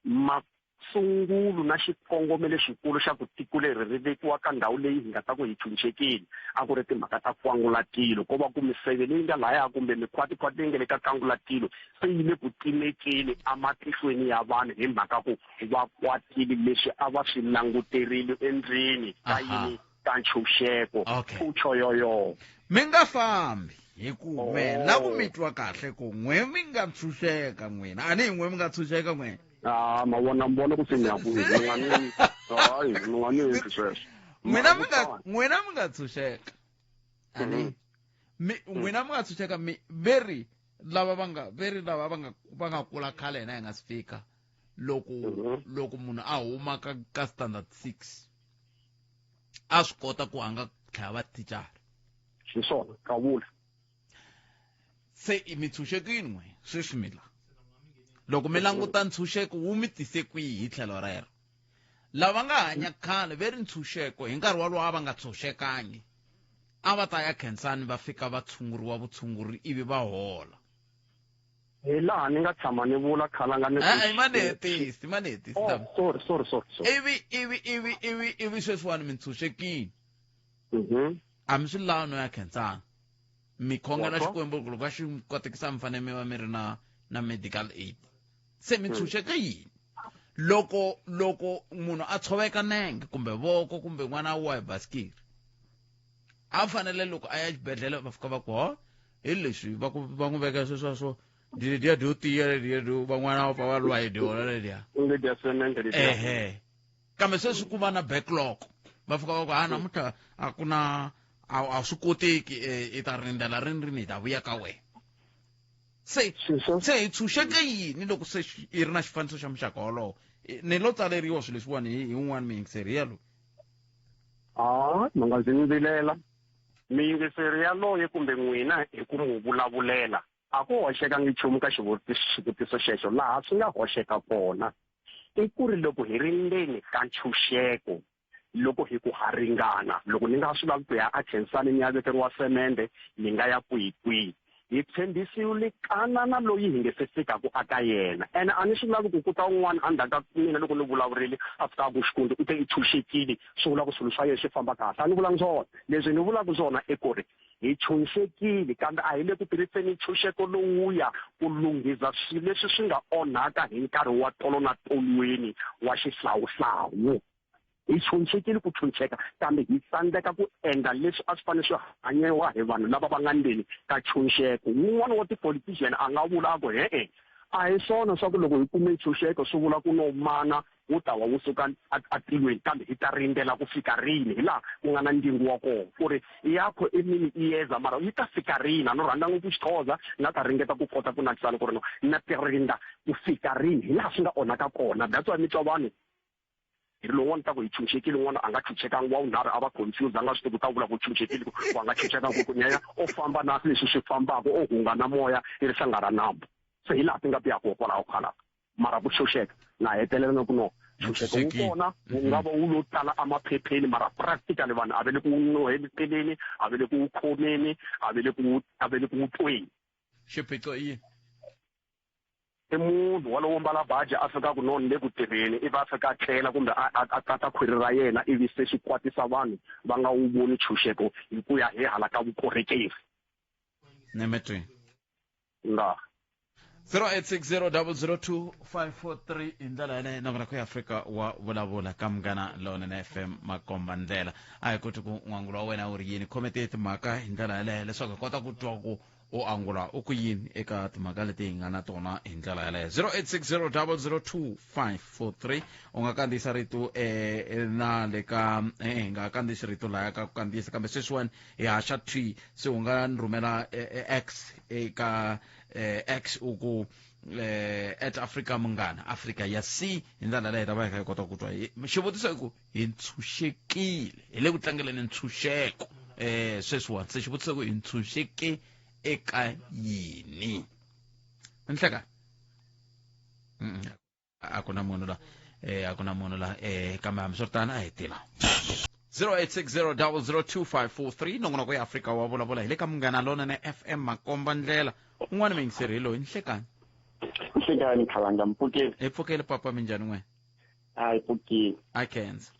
masungulo na xikongomelo lexikulu xa ku tiko leri ri vekiwa ka ndhawu leyi hi nga ta ku hi tshunxekile a ku ri timhaka ta kwangulatilo ko va ku miseve leyi nga lahaya kumbe mikhwatikhwati leyi nga le ka kangulatilo se yi le ku timekeni ematihlweni ya vanhu hi mhaka ku va kwatile leswi a va swi languterile endzeni ka yini ka ntshunxeko Okay. u choyoyo mi nga fambi hi ku Oh. me na ku mi twa kahle ku n'we mi nga tshunxeka n'wina a ni hi n'we mi nga tshunxeka n'wina ah ma vona mi vona ku se ni ya kwihi mi nga ni hayi mi nga ni endli sweswo n'wina mi nga n'wina mi nga tshunxeka ani mi n'wina mi nga tshunxeka mi veri lava va nga veri lava va nga va nga kula khale hina hi nga si fika loko loko munhu a huma ka ka standard 6 a swi kota ku a nga tlhela va thicara hi swona ka vula se i mi tshunxekile n'we sweswi mi la loko mi languta ntshunxeko wu mi tise kwihi hi tlhelo rero lava nga hanya khale ve ri ntshunxeko hi nkarhi walowo a va nga tshunxekangi a va ta ya khensani va fika va tshunguriwa vutshunguri ivi va hola hi laha ni nga tshama ni vula khalanga ni e-e ma ni hetisi ma ni hetisi oh, sorry sorry sorry sorry ivi ivi ivi ivi ivi sweswiwani mi ntshunxekile a mi swi lavi no ya khensana mi khongela xikwembu ku loko a xi kotekisa mi fanele mi va mi ri na na medical aid se mi tshunxeke yini loko loko munhu a tshoveka nenge kumbe voko kumbe n'wana wa hi basikiri a fanele loko a ya xibedhlele va fika va ku ho Hi leswi va ku va n'wi veka sweswa swo lediya dyo tiya lediya dyo van'wana va pfa va lwa hi dyona lediya. Lediya semende lediya. Ehe, kambe sweswi ku va na backlog, va fika va ku a namuntlha a ku na, a swi koteki, i ta rindzela rini rini hi ta vuya ka wena. Se hi tshunxeke yini loko se i ri na xifaniso xa muxaka wolowo? Ni lo tsaleriwa swilo leswiwani hi un'wana miyingiseri yalo. A mi nga ndzi vilela miyingiseri yaloye kumbe n'wina hi ku n'wi vulavulela, a ku hoxekangi nchumu ka xivutiso xexo. Laha swi nga hoxeka kona i ku ri loko hi ri ndzeni ka ntshunxeko, loko hi ku ha ringana, loko ni nga swi lavi ku ya a Khensani ni ya vekeriwa semende, ni nga ya kwihi kwihi, hi tshembisiwile Kanana loyi hi nge se fikaku aka yena. Ene a ni swi lavi ku ku ta un'wana endzhaku ka mina loko ni vulavurile a fika a ku, Xikundu u te i tshunxekile, swi vula ku swilo swa yena swi famba kahle. A ni vulangi swona. Leswi ni vulaka swona i ku ri hi tshunxekile, kambe a hi le ku tirhiseni ntshunxeko lowuya ku lunghiza swilo leswi swi nga onhaka hi nkarhi wa tolo na tolweni wa xihlawuhlawu. Hi tshunxekile ku tshunxeka, kambe hi tsandzeka ku endla leswi a swi fanele swi hanyiwa hi vanhu lava va nga ndzeni ka tshunxeko. Wun'wana wa tipolitician a nga vula a ku, He-e, a hi swona swa ku loko hi kume ntshunxeko swi vula ku no mana wu ta wa wu suka atilweni, kambe hi ta rindzela ku fika rini? Hi laha ku nga na ndzingo wa kona, ku ri yakho emini iyeza, mara yi ta fika rini? A no rhandza ngopfu Xixhosa, ni nga ta ringeta ku kota ku nakisana ku ri no na ti rindza ku fika rini, hi laha swi nga onhaka kona. That's why mi twa vanhu hi ri lowun'wana ta ku hi tshunxekile, un'wana a nga tshunxekangi, wa vunharhu a va confused, a nga swi tivi ku ta vula ku tshunxekile ku a nga tshunxekangi, ku nyaya o famba na leswi swi fambaka, o hunga na moya i ri hlanga ra nambu. Se hi laha ti nga biha kona kwalaho khalaka. Mara ku tshunxeka na hetelela na ku no tshunxeko wu kona, wu nga va wu lo tala emaphepheni, mara practically vanhu a va le ku wu nuheleteleni, a va le ku wu khomeni, a va le ku wu, a va le ku wu tweni. Xiphiqo i yini? I munhu walowo mbala baji a fika ku no ni le ku tirheni, ivi a fika a tlela kumbe a tata khwiri ra yena, ivi se swi kwatisa vanhu va nga wu voni tshunxeko hi ku ya hi hala ka vukorhokeri. Nemetweni. Nga. 0860002543 hi ndlela yaleyo nongonoko ya Afrika wa vulavula ka Munghana Lonene FM makomba ndlela. A hi koti ku n'wangulo wa wena wu ri yini, khomete timhaka hi ndlela yaleyo leswaku hi kota ku twa ku u angula u ku yini eka timhaka leti hi nga na tona hi ndlela yaleyo. 0860002543 u nga kandziyisa rito na le ka hi nga kandziyisi rito laya ka ku kandziyisa, kambe sweswiwani hi haxa t se u nga ni rhumela x eka x u ku at Africa Munghana, Africa ya C, hi ndlela leyi hi ta va hi kha hi kota ku twa. Xivutiso i ku hi ntshunxekile, hi le ku tlangeleni ntshunxeko sweswiwani, se xivutiso ku hi ntshunxeke eka yini? Nhleka a ku na munhu la, a ku na munhu la, kambe hambiswiritano a hi tila. 0860002543 nongonoko ya Afrika wa vulavula hi le ka Munghana Lonene FM makomba ndlela. Un'wana miyingiseri hi loyi. Nhlekani. Nhlekani Khalanga, mpfukeli. Hi pfukeli papa, minjhani n'we? A hi pfukeli. A khensa.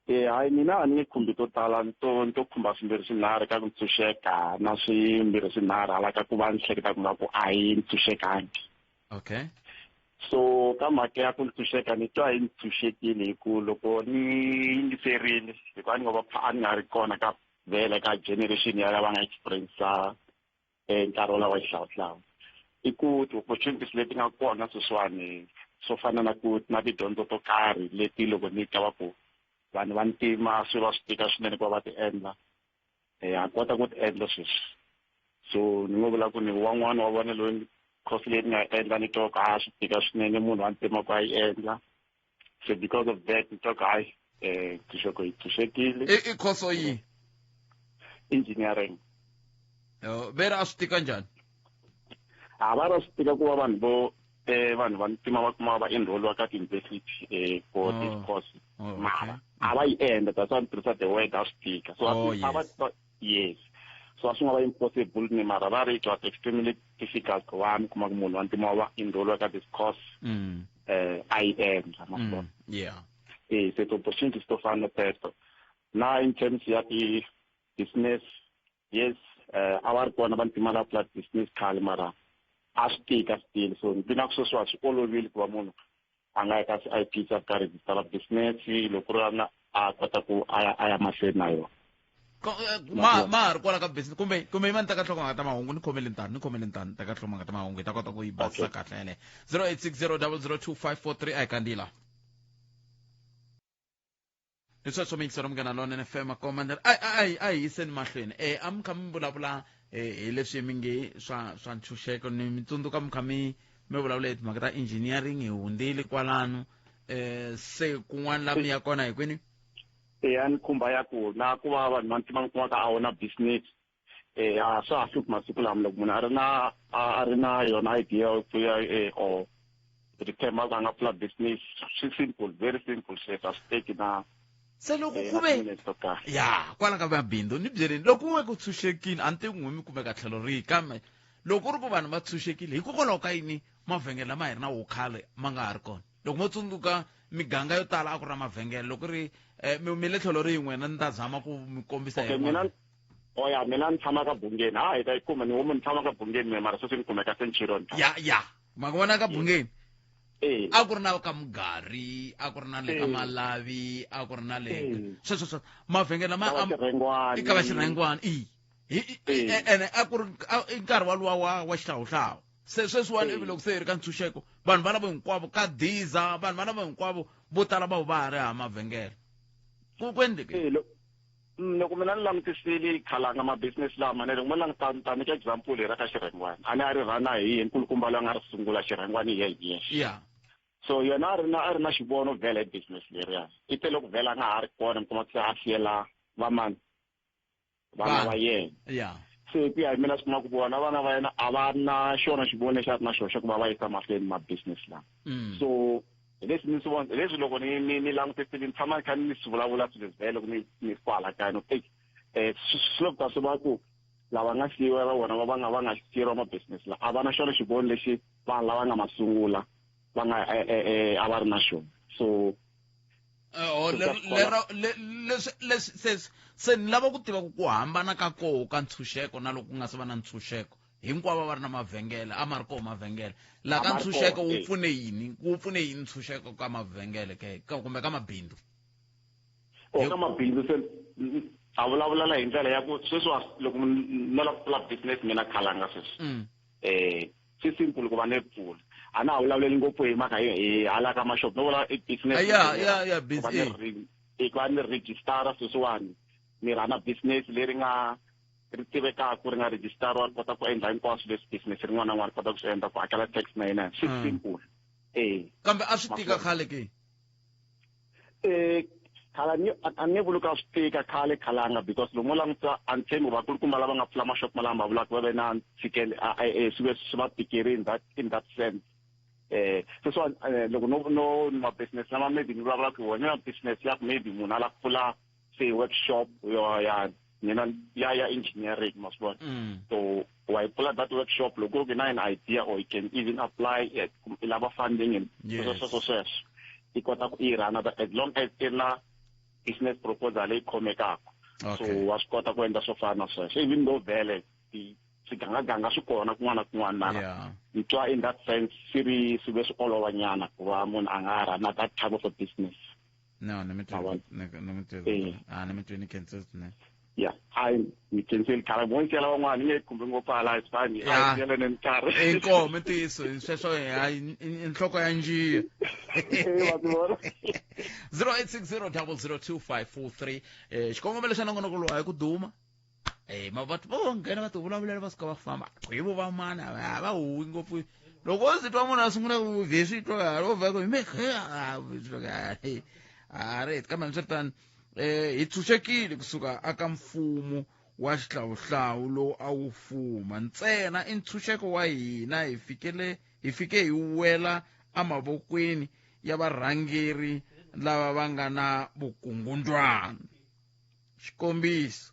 Hayi mina a ni nge khumbi to tala, ni to khumba swimbirhi swinharhu ka ku ntshunxeka na swimbirhi swinharhu hala ka ku va ni hleketa ku nga ku a hi ntshunxekangi. Okay. So ka mhaka ya ku ntshunxeka ni twa hi ntshunxekile hi ku loko ni yingiserile, hikuva a ni ngo va a ni nga ri kona ka vhele ka generation ya lava nga experience nkarhi wolowo wa xihlawuhlawu, i ku ti-opportunities leti nga kona sweswiwani swo fana na ku na tidyondzo to karhi leti loko ni twa va ku vanhu va ntima swi va swi tika swinene ku va va ti endla, ha kota ku ti endla sweswi. So ni ngo vula ku ni wan'wana wa vona loyi course leyi ni nga endla ni twa ku a swi tika swinene munhu wa ntima ku a yi endla. So because of that ni twa ku hayi, ntshunxeko hi ntshunxekile. I course yihi? Engineering. Veri a swi tika njhani? A va ra swi tika ku va vanhu vo vanhu va ntima va kuma va enroll-iwa ka ti-university for this course. Mara a va yi endla, that's why ni tirhisa the word a swi tika. So a va yes. So a swi nga va impossible ni mara va ri it was extremely difficult ku va mi kuma ku munhu wa ntima wa va enroll-iwa ka this course. A yi endla, ma swi vona? Se ti-opportunities to fana na teto. Na in terms ya ti-business, yes, a va ri kona va ntima la pfula business khale, mara a swi tika still. So ni na ku sweswiwa swi olovile ku va munhu a nga ya ka C I P a fika register business, loko ku ri na a kota ku a ya mahlweni na yona. Ma ma ha ri kwala ka business kumbe kumbe yimani ta ka nhlokomhaka ta mahungu ni khomeleni tani ni khomeleni tani ta ka nhlokomhaka ta mahungu hi ta kota ku yi basisa kahle yeleyo 0860 002543 a hi kandzila hi sweswo mi yingisela munghana lonene fm commander a a a hi yiseni mahlweni e a mi kha mi vulavula hi leswi mi nge swa swa ntshunxeko ni mi tsundzuka mi kha mi mi vulavula hi timhaka ta engineering hi hundzile kwalano um se kun'wana la mi ya kona hi kwini ya ni khumba ya ku na ku va vanhu vantima mi kumaka a wu na business eh a swa ha hluphi masiku lama loko munhu a ri na a ri na yona idea yo pfuya eh or ri tshemba ku a nga pfula business swi simple very simple sweswo a swi teki na se loko eh, ku na ve timinete to karhi ya kwala ka mabindzu ni byeleni loko ku ve ku tshunxekile a ni tivi ku n'wi mi kumeka tlhelo rihi kambe loko ku ri ku vanhu va tshunxekile hikokwalaho ka yini mavhengele lama hi ri na wo khale ma nga ha ri kona loko mo tsundzuka miganga yo tala a ku ri na mavhengele loko ri eh, mi mi le tlhelo rin'we na ni ta zama ku mi kombisa hi okay mina o ya mina ni tshama ka bungeni ha hi ta yi kuma ni huma ni tshama ka bungeni mina mara sweswi ni kumeka centurion ya ya ma ku vona ka bungeni eh a ku ri na ka mugari a ku ri na le ka Eh. malavi a ku ri na le Eh. sweswo sweswo mavhengele lama Ka va Xirhengwani. i ka va xirhengwani i hi Eh. ene a ku ri i nkarhi waluwa wa wa xihlawuhlawu se sweswiwani ivi loko se hi ri ka ntshunxeko vanhu va lavo hinkwavo ka diza vanhu va lavo hinkwavo vo tala va va ha ri hava mavhengele ku ku endleke Eh, loko mina ni langutisile khalanga ma-business lama ni ri n'wi languta ni ta nyika example hi ra ka xirhengwani a ni a ri rhana hi yena nkulukumba loyi a nga ri sungula xirhengwani hi ye hi yexe ya so yena a ri na a ri na xivono vhele hi business leriya i te loko vhele a nga ha ri kona mi kuma ku se a siyela vamani vana va yena ya se ku ya hi mina swi kuma ku vona vana va yena a va na xona xivono lexi a ri na xona xa ku va va yisa mahlweni ma-business lama Mm. so hi leswi ni swi vona hi leswi loko ni ni ni langutisile ni tshama ni kha ni swi vulavula swilo leswi vhele loko ni ni kwala kaya no ey um swi loko ta swi va ku lava nga siyiwa va vona va va nga va nga siyeriwa ma-business la a va na xona xivono lexi vanhu lava nga ma sungula va nga eh, eh, eh, a va ri na xona so Oh, lero lero- le- leswi leswi se se ni lava ku tiva ku ku hambana ka koho ka ntshunxeko na loko ku nga se va na ntshunxeko hinkwavo va ri na mavhengele a ma ri koho mavhengele la A ka ma ri ntshunxeko koho, wu eh. pfune yini wu pfune yini ntshunxeko ka mavhengele ke kumbe ka mabindzu o ka mabindzu se a vulavulela hi ndlela ya ku sweswi loko no lava ku pfula business mina khalanga sweswi eh swi simple ku va ni pfula a na ha vulavuleli ngopfu hi mhaka hi hala ka mashop no vula i business Ya, ya, ya, Ku va ni business. i ku va ni registara sweswiwani ni rhana business leri nga ri tivekaka ri nga registariwa ri kota ku endla hinkwaswo leswi business rin'wana na rin'wana ri kota ku swi endla ku hakela tax na yena swi simple eh kambe a swi tika khale ke eh khale ni a ni vuli ka swi tika khale khalanga because loko mo languta a ni tshembi vakulukumba lava nga pfula mashopo malama va vulaka va ve na ntshikelelo swi ve swi va tikerile in that in that sense eh sweswiwani loko no no ma business lama maybe ni vulavulaka hi wona na business ya ku maybe munhu a lava ku pfula say workshop yo ya mina ya ya engineering ma swi vona so wa yi pfula that workshop loko ku ri na an idea or you can even apply it i lava funding and Yes. sweswo sweswo sweswo i kota ku i run but as long as i ri na business proposal leyi khomekaka so Okay. wa swi kota ku endla swo fana na sweswo even though vhele swigangaganga swi kona kun'wana na kun'wana mara Yeah. ni twa in that sense swi ri swi ve swi olovanyana ku va munhu a nga run that type of a business no ni mi twi ni ni mi twi Eh. a ni mi twi ni khensile swinene ya hayi ni khensile khale mo ncela van'wana ni nge khumbi ngopfu hala it's fine Ya. a hi ni nkarhi inkomo ntiyiso sweswo hayi i nhloko ya njiya 0860002543 eh xikongomelo xa nongonoko lowu a hi ku duma eh ma va vo nghena va ti vulavulela va suka va famba hi vo va mani a va huwi ngopfu loko o swi twa munhu a sungula ku vhe swi twa o vha ku me a ri kambe hambiswiritano eh hi tshunxekile kusuka aka mfumo wa xihlawuhlawu lowu a wu fuma ntsena i ntshunxeko wa hina hi fikele hi fike hi wela emavokweni ya varhangeri lava va nga na vukungundwani xikombiso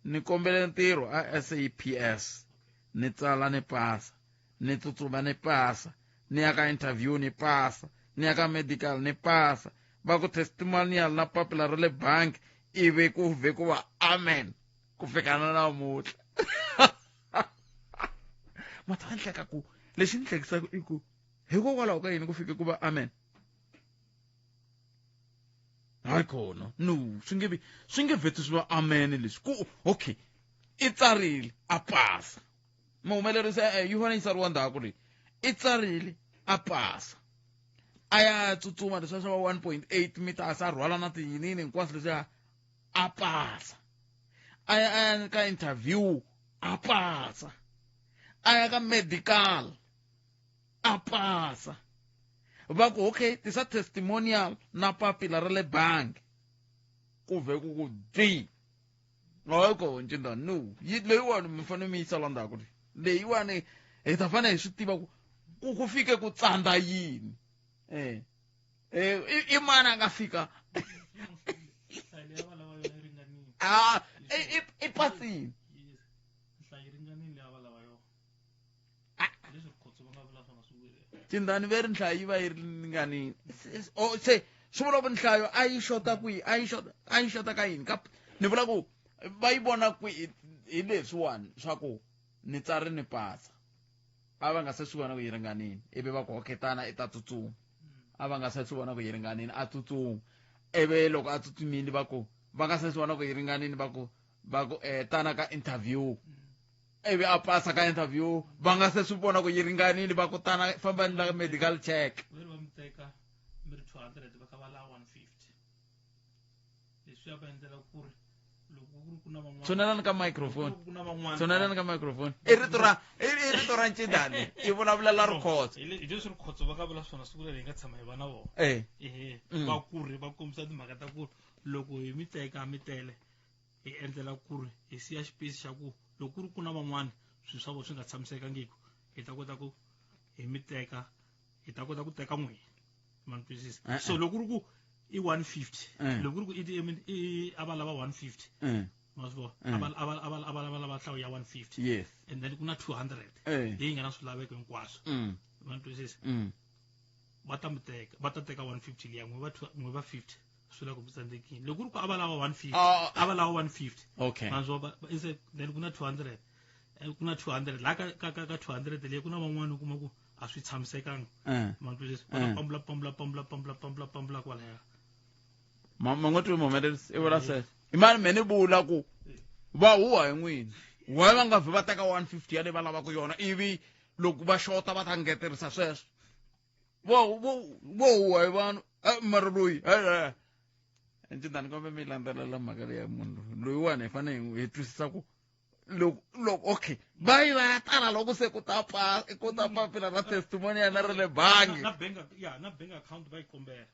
ni kombele ntirho a SAPS ni tsala ni pasa ni tsutsuma ni pasa ni ya ka interview ni pasa ni ya ka medical ni pasa va ku testimonial na papila ra le bangi ivi ku vhe ku va amen ku fika na namuntlha mata va ni hleka ku lexi ni hlekisaka i ku hikokwalaho ka yini ku fike ku va amen Hayi khona, no, swi nge vi, swi nge vheti swi va amen leswi. Ku okay, i tsarile a pasa. Muhumelerisi e-e, yi fanele yi tsariwa ndzhaku leyi. I tsarile a pasa. A ya tsutsuma leswiya swa va 1.8 meters a rhwala na tiyinini hinkwaswo leswiya a pasa. A ya a ya ka interview a pasa. A ya ka medical a pasa. Va ku okay, tisa testimonial na papila ra le bangi. Ku vhe ku ku dyi. Hayi ko ncinda no. Yi leyiwani mi fanele mi yisa la ndzhaku leyi. Leyiwani hi ta fanele hi swi tiva ku ku ku fike ku tsandza yini. Eh. Eh, i mani a nga fika? Ah, i pasini. Cindani ve ri nhlayo yi va yi ringanile. O se swi vula ku nhlayo a yi xota kwihi? A yi xota, a yi xota ka yini? Ka ni vula ku va yi vona kwihi hi leswiwani swa ku ni tsari ni pasa. A va nga se swi vona ku yi ringanile, ivi va ku okay tana i ta tsutsuma. A va nga se swi vona ku yi ringanile, a tsutsuma. Ivi loko a tsutsumile va ku va nga se swi vona ku yi ringanile, va ku va ku tana ka interview. Ivi a pasa ka interview, va nga se swi vona ku yi ringanile, va ku tana fambani la medical check. Ve ri va mi teka mi ri 200 va kha va lava 150. Leswiya va endlela ku ri loko ku ri ku na van'wana Tshunelani ka microphone. Loko ku ri ku na van'wana Tshunelani ka microphone. I rito ra, i rito ra Ncindani. I vulavulela Rikhotso. Hi leswi Rikhotso va nga vula swona siku leri hi nga tshama hi va na vona. Ehe. Va ku ri va kombisa timhaka ta ku loko hi mi teka mi tele hi endlela ku ri hi siya xipesi xa ku loko ku ri ku na van'wana swilo swa vona swi nga tshamisekangiki hi ta kota ku hi mi teka, hi ta kota ku teka n'wina. Ma ni twisisa? So loko ku ri ku i 150, loko ku ri ku i ti, I mean, i, a va lava 150. Ma swi vona? A va, a va, a va, a va lava lava nhlayo ya 150. And then ku na 200. Leyi nga na swilaveko hinkwaswo. Ma ni twisisa? Va ta mi teka, va ta teka 150 liya, n'we va two, n'we va 50. Swi la ku mi tsandzekile. Loko ku ri ku a va lava 150, a va lava 150. Ma swi vona? Va, se, then ku na 200. Ku na 200. Laha ka, ka, ka, ka 200 leyi ku na van'wani u kuma ku a swi tshamisekanga. Ma twisisa? Va ta pambula, pambula, pambula, pambula, pambula, pambula kwalaya. Ma ngo twi muhumelerisi, i vula sweswo. I mani me ni vula ku va huwa hi n'wina. Why va nga vhi va teka 150 ya leyi va lavaka yona ivi loko va xota va ta ngeterisa sweswo. Vo, vo, vo huwa hi vanhu. Mara loyi, Ncindani kombe mi landzelela mhaka leyi ya munhu loyiwani hi fanele hi twisisa ku loko, loko, okay, va yi va ya tala loko se ku ta pa, ku ta papila ra testimonial na ra le bangi. Na bank, ya, na bank account va yi kombela.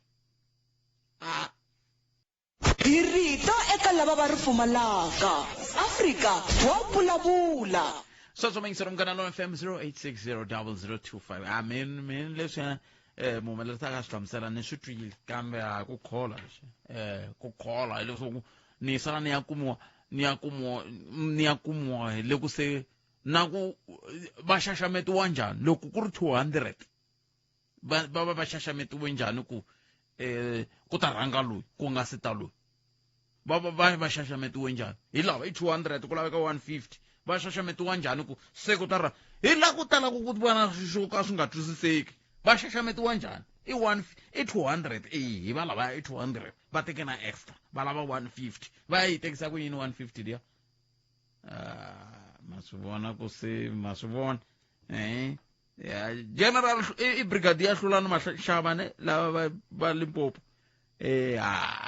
Hi rito eka lava va ri pfumalaka. Afrika wa vulavula. Sweswo mingisero Munghana Lonene FM zero eight six zero double zero two five. Min, min leswi, muhumelerisi a nga swi hlamusela ni swi twile kambe a ku kholwa leswi. Ku kholwa hileswaku ni sala ni ya kumiwa, ni ya kumiwa, ni ya kumiwa hi le ku se na ku va xaxametiwa njhani loko ku ri 200 va, va va va xaxametiwe njhani ku, ku ta rhanga loyi ku nga si ta loyi. Va, va, va, va xaxametiwe njhani? Hi lava i 200 ku laveka 150. Va xaxametiwa njhani ku se ku ta ra hi la ku tala ku ku vona swo ka swi nga twisiseki. Va xaxametiwa njhani? I one, i 200, e, hi va lava i 200 va teke na extra va lava 150. Va yi tekisa ku yini 150 liya? Ma swi vona ku se ma swi vona. Ya, General i brigadier Hlulani Mashava ne lava va Limpopo.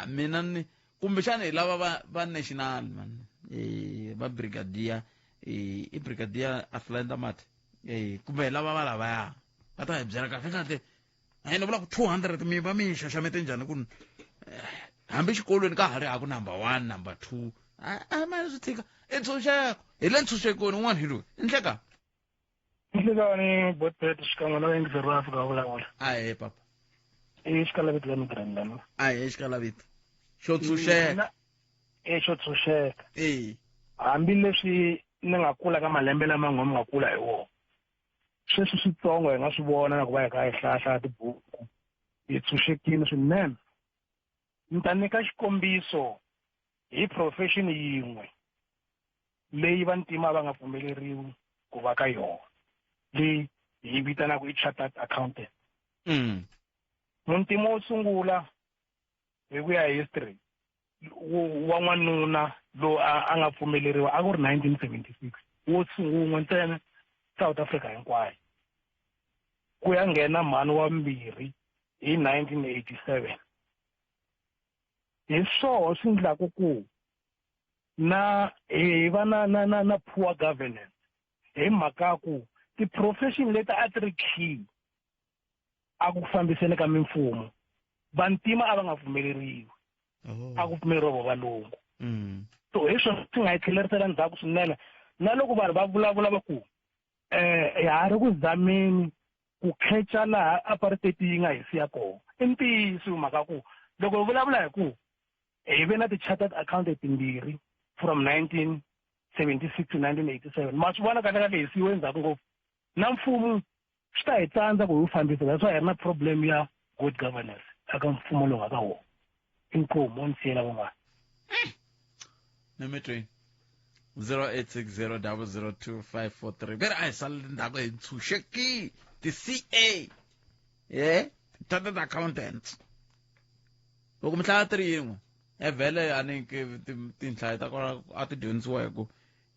Mina ni kumbexana hi lava va national man. Va brigadier, i brigadier Atlanta Mate. Kumbe hi lava va lavaya. Va ta hi byela kahle kahle. A ni vula ku 200 mi va mi xaxamete njhani ku hambi xikolweni ka ha ri a ku number 1, number 2. A ma swi tshika. I ntshunxeko. Hi le ntshunxekweni un'wana hi loyi. I ndleka. Nhlekani Botpet xikan'we na vayingiseri va Afrika va vulavula. Ahee papa. I xikalavito la Midrand lama. Ahee xikalavito. Xo tshunxeka. E xo tshunxeka. Hambileswi ni nga kula ka malembe lama n'we mi nga kula hi wona. Sweswi switsongo hi nga swi vona na ku va hi kha hi hlaya tibuku. Hi tshunxekile swinene. Ni ta nyika xikombiso hi profession yin'we leyi vantima va nga pfumeleriwi ku va ka yona, leyi hi yi vitanaka i chartered accountant. Muntima wo sungula hi ku ya hi history wa n'wanuna lowu a nga pfumeleriwa a ku ri 1976 wo wun'we ntsena South Africa hinkwayo ku ya nghena mhani wa mbirhi hi 1987 hi swoho swi ndlaku ku na hi va na na na na poor governance hi mhaka ku ti-profession leti a ti ri key a ku fambiseni ka mimfumo vantima a va nga pfumeleriwi oh. a ku pfumeleriwa vo valungu mm. so hi swona swi nga hi tlhelerisela ndzhaku swinene na loko vanhu va vulavula va ku um ha ri ku zameni ku kheca laha apartheid yi nga hi siya kona i ntiyiso mhaka ku loko hi vulavula hi ku hi ve na ti-chartered accountant timbirhi from 1976 to 1987 ma swi vona kahle kahle hi siyiwe endzhaku ngopfu na mfumo swi ta hi tsandza ku hi wu fambisa that's why hi ri na problem ya good governance aka mfumo lowu nga ka wona inkomu wo ni siyela van'wana nimitweni 0860002543 veri a hi saleli ndzhaku hi ntshunxekile ti-ca ye chartered accountants loko mi hlaya ti ri yin'we evhele a ni tinhlayo ta kona a ti dyondzisiwa hi ku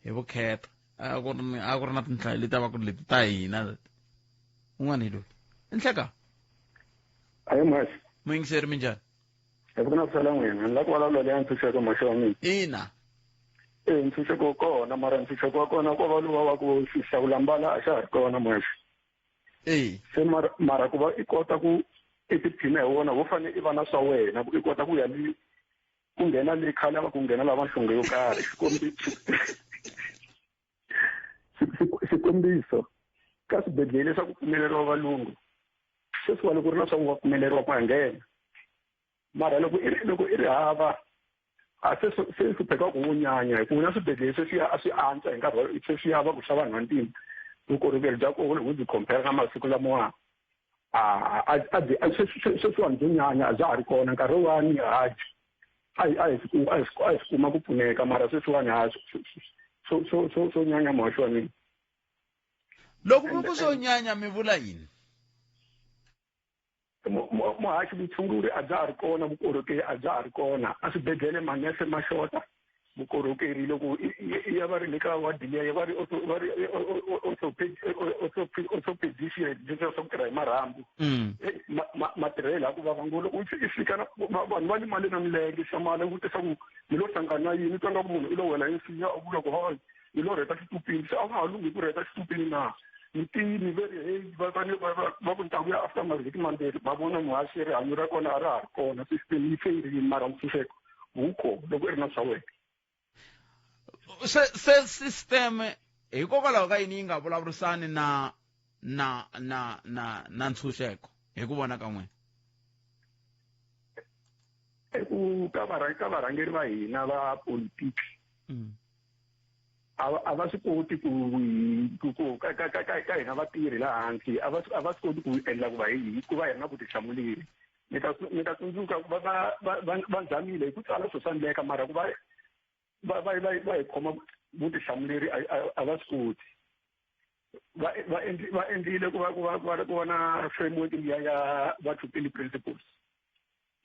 hi vukheta a ku ri a ku ri na tinhlayo leti a va ku ri leti ta hina leti un'wana hi loyi i nhleka ayi mhasi muyingiseri minjhani hi ku na sala n'wina ni la ku vulavula leya ntshunxeko mhasi wa mina ina e ntshunxeko wu kona mara ntshunxeko wa kona ko va luwa wa ku hlawula mbala a xa ha ri kona mhasi e se mara mara ku va i kota ku i tiphina hi wona wo fanele i va na swa wena ku i kota ku ya le ku nghena le khale a va ku nghena lava nhlonge yo karhi xikombiso ka swibedhlele swa ku pfumeleriwa valungu sweswiwani ku ri na swa ku va pfumeleriwa ku ya nghena mara loko i ri loko i ri hava a se se hlupheka ku wu nyanya hi ku na swibedhlele sweswiya a swi antswa hi nkarhi wa sweswiya va ku swa vanhu vantima vukorhokeri bya kona loko byi compare na masiku lamawa a a byi sweswiwani byo nyanya a bya ha ri kona nkarhi wani haji a hi a hi a hi a hi swi kuma ku pfuneka mara sweswiwani ha swo swo swo swo nyanya muhaxi wa mina loko mi ku swo nyanya mi vula yini muhaxi vutshunguri a bya ha ri kona vukorhokeri a bya ha ri kona a swibedhlele manese ma xota vukorhokeri loko ya va ri le ka wadi liya va ri va ri orthopedician leswiya swa ku tirha hi marhambu mm. matirhelo ya ku vava ngopfu loko i fika na vanhu va limale na milenge xamala u vutisa ku mi lo hlangana na yini u twa nga ku munhu i lo wela hi nsinya u vula ku hayi hi lo rheta xitupini se a va ha lunghi ku rheta xitupini na mitini ve ri heyi va va va va ku ni ta vuya after mavhiki mambirhi va vona muhaxi rihanyo ra kona a ra ha ri kona system yi fayirile mara ntshunxeko wu kona loko i ri na swa wena se se system hikokwalaho ka yini yi nga vulavurisani na na na na na ntshunxeko hi ku vona ka n'wina ku ka ka varhangeri va hina va politiki mm. A va swi koti ku ku ka ka ka ka hina vatirhi laha hansi a va a va swi koti ku endla ku va hi ku va hi ri na vutihlamuleri mi ta mi ta tsundzuka va va va va zamile hi ku tsala swo swa endleka mara ku va va va va va hi khoma vutihlamuleri a va swi koti va va endli va endlile ku va ku va ku va ku va na framework liya ya Batho Pele principles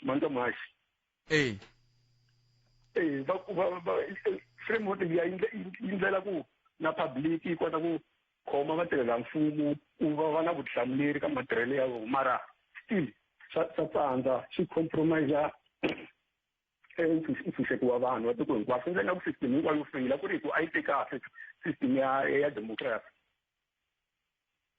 mandla muhaxi e e va va va framework liya yi ndlela ku na public yi kota ku khoma vatirhela mfumo ku va va na vutihlamuleri ka matirhelo ya vona mara still swa swa tsandza swi compromise ntshunxeko wa vanhu wa tiko hinkwaswo ndzi nga ku system hinkwayo feyila ku ri hi ku a yi te kahle system ya ya democracy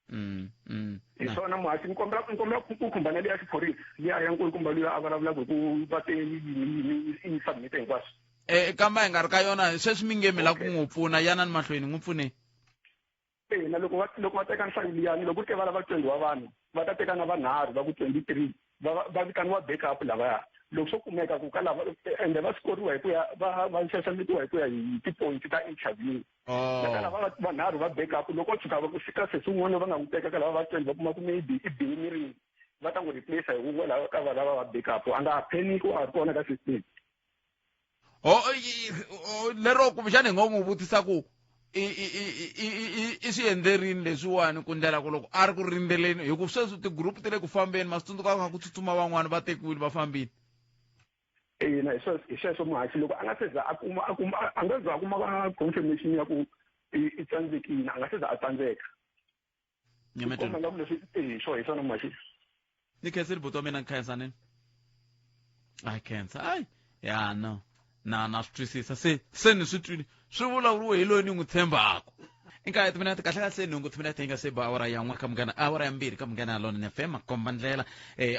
mm, mm. hi swona muhaxi ni kombela ni kombela ku khumba na liya xiphorisa liya ya nkulukumba luya a vulavulaka hi ku va te yini yini yi submit hinkwaswo eh kamba hi nga ri ka yona sweswi mi nge mi la ku n'wi pfuna yanani mahlweni n'wi pfuneni ina loko va loko va teka nhlayo liyani loko ku te va lava 20 wa vanhu va ta teka na vanharhu va ku 23 va va vitaniwa backup lavaya loko swo kumeka ku ka lava ende va sikoriwa hi ku ya va va xaxametiwa hi ku ya hi ti-point ta interview oh. na ka lava vanharhu va backup loko tshuka va ku fika sesi un'wana va nga n'wi teka ka lava va 20 va kuma ku maybe i biwe mirini va ta n'wi replace hi wun'we lava ka valava va backup a nga ha panic wa ha ri kona ka system o lero kumbexana hi ngo n'wi vutisa ku i swi endlerini leswiwani ku ndlela ku loko a ri ku rindzeleni hi ku sweswi ti-group ti le ku fambeni ma swi tsundzuka kha ku tsutsuma van'wani va tekiwile va fambile Ina, hi sweswo muhaxi. Loko a nga se za a kuma a kuma a nga za a kuma confirmation ya ku i tsandzekile, a nga se za a tsandzeka. Nyametelo. Nga leswi hi swo hi swona muhaxi. Ni khensile buti wa mina, nkhensanini. A khensa. Ai ya no na swi twisisa, se ni swi twile swi vulavuriwe hi loyi ni n'wi tshembaka. Inkaye timinete kahle kahle 8 timinete yi nga se ba awara ya 1 ka Munghana, awara ya 2 ka Munghana Lonene FM makomba ndlela.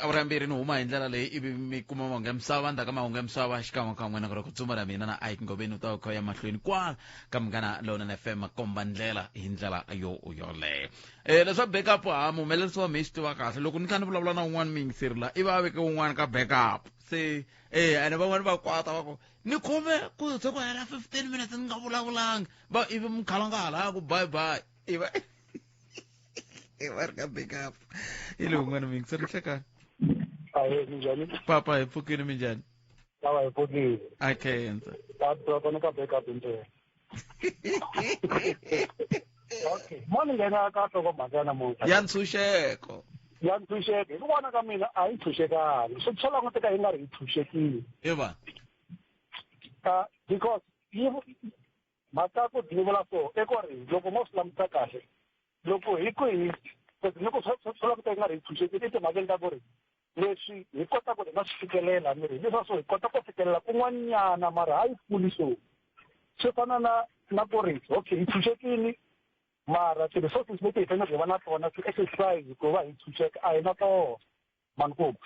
Awara ya 2 ni huma hi ndlela leyi, ivi mi kuma mahungu ya misava. Ndzhaku ka mahungu ya misava xikan'wekan'we na ku ri ku tsumba ra mina na Ike Ngobeni u ta kha ya mahlweni kwala ka Munghana Lonene FM makomba ndlela hi ndlela yo yoleyo. Leswa backup, ha muhumelerisi wa mehe swi tiva kahle. Loko ni kha ni vulavula na un'wana muyingiseri la, ivi a veke un'wana ka backup, se ene van'wani va kwata va ku ni khome ku se ku hela 15 minutes ni nga vulavulangi, va ivi mukhalanga hala ku bye bye, iva i va ri ka backup. I le un'wana muyingiseri. Nhlekani. Ahe, minjhani? Papa, hi pfukile, minjhani? Lava hi pfukile. A khensa. Va ni ka backup ntsena. Okay, mo ni nghena ka nhlokomhaka ya namuntlha. Ya ntshunxeko. Ya ntshunxeko, hi ku vona ka mina a yi ntshunxekangi. Swi languteka yi nga ri yi tshunxekile. Iva. Because yi mhaka ku ni vula so i ku ri loko mo swi langutisa kahle, loko hi ku hi ni ku swi languteka yi nga ri yi tshunxekile i timhakeni ta ku ri leswi hi kota ku hi nga swi fikelela, ni ri hileswaku so hi kota ku fikelela kun'wanyana, mara hayi fully. So swi fana na ku ri okay, hi tshunxekile, mara ti-resources leti hi faneleke hi va na tona to exercise ku va hi tshunxeka a hi na tona mankulu.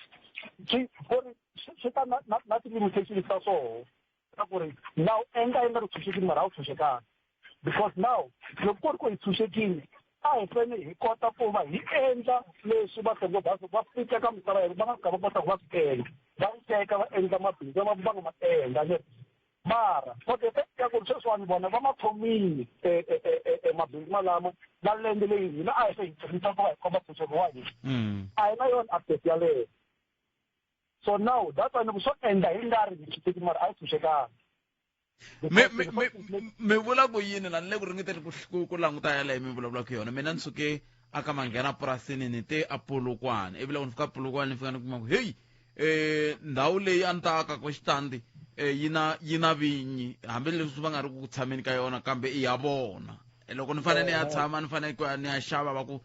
Swi ku ri swi ta na ti-limitations ta swoho ta ku ri now endla yi nga ri tshunxekile, mara a wu tshunxekanga, because now loko ku ri ku hi tshunxekile, a hi fanele hi kota ku va hi endla leswi vahlongo va fika ka misava ya va nga fika va kota ku va swi endla, va yi teka va endla mabindzu va nga ma endla ni. Mara for the fact ya ku ri sweswiwani vona va ma khomile mabindzu malamo na lembe leyi hina a hi se hi tirhisa ku va hi komba ntshunxeko wa hina, a hi na yona access yaleyo. So now that's why ni ku swo endla hi nga ri hi tshunxekile, mara a yi tshunxekanga. Mi vula ku yini la? Ni le ku ringeteni ku languta yaleyo mi vulavulaka yona. Mina ni suke a ka manghena purasini, ni te a Polokwane, ivi loko ni fika Polokwane ni fika ni kuma ku heyi, ndhawu leyi a ni ta aka ko xitandi yi na vinyi, hambileswi va nga ri ku tshameni ka yona, kambe i ya vona. Loko ni fanele ni ya tshama, ni fanele ku ya ni ya xava, va ku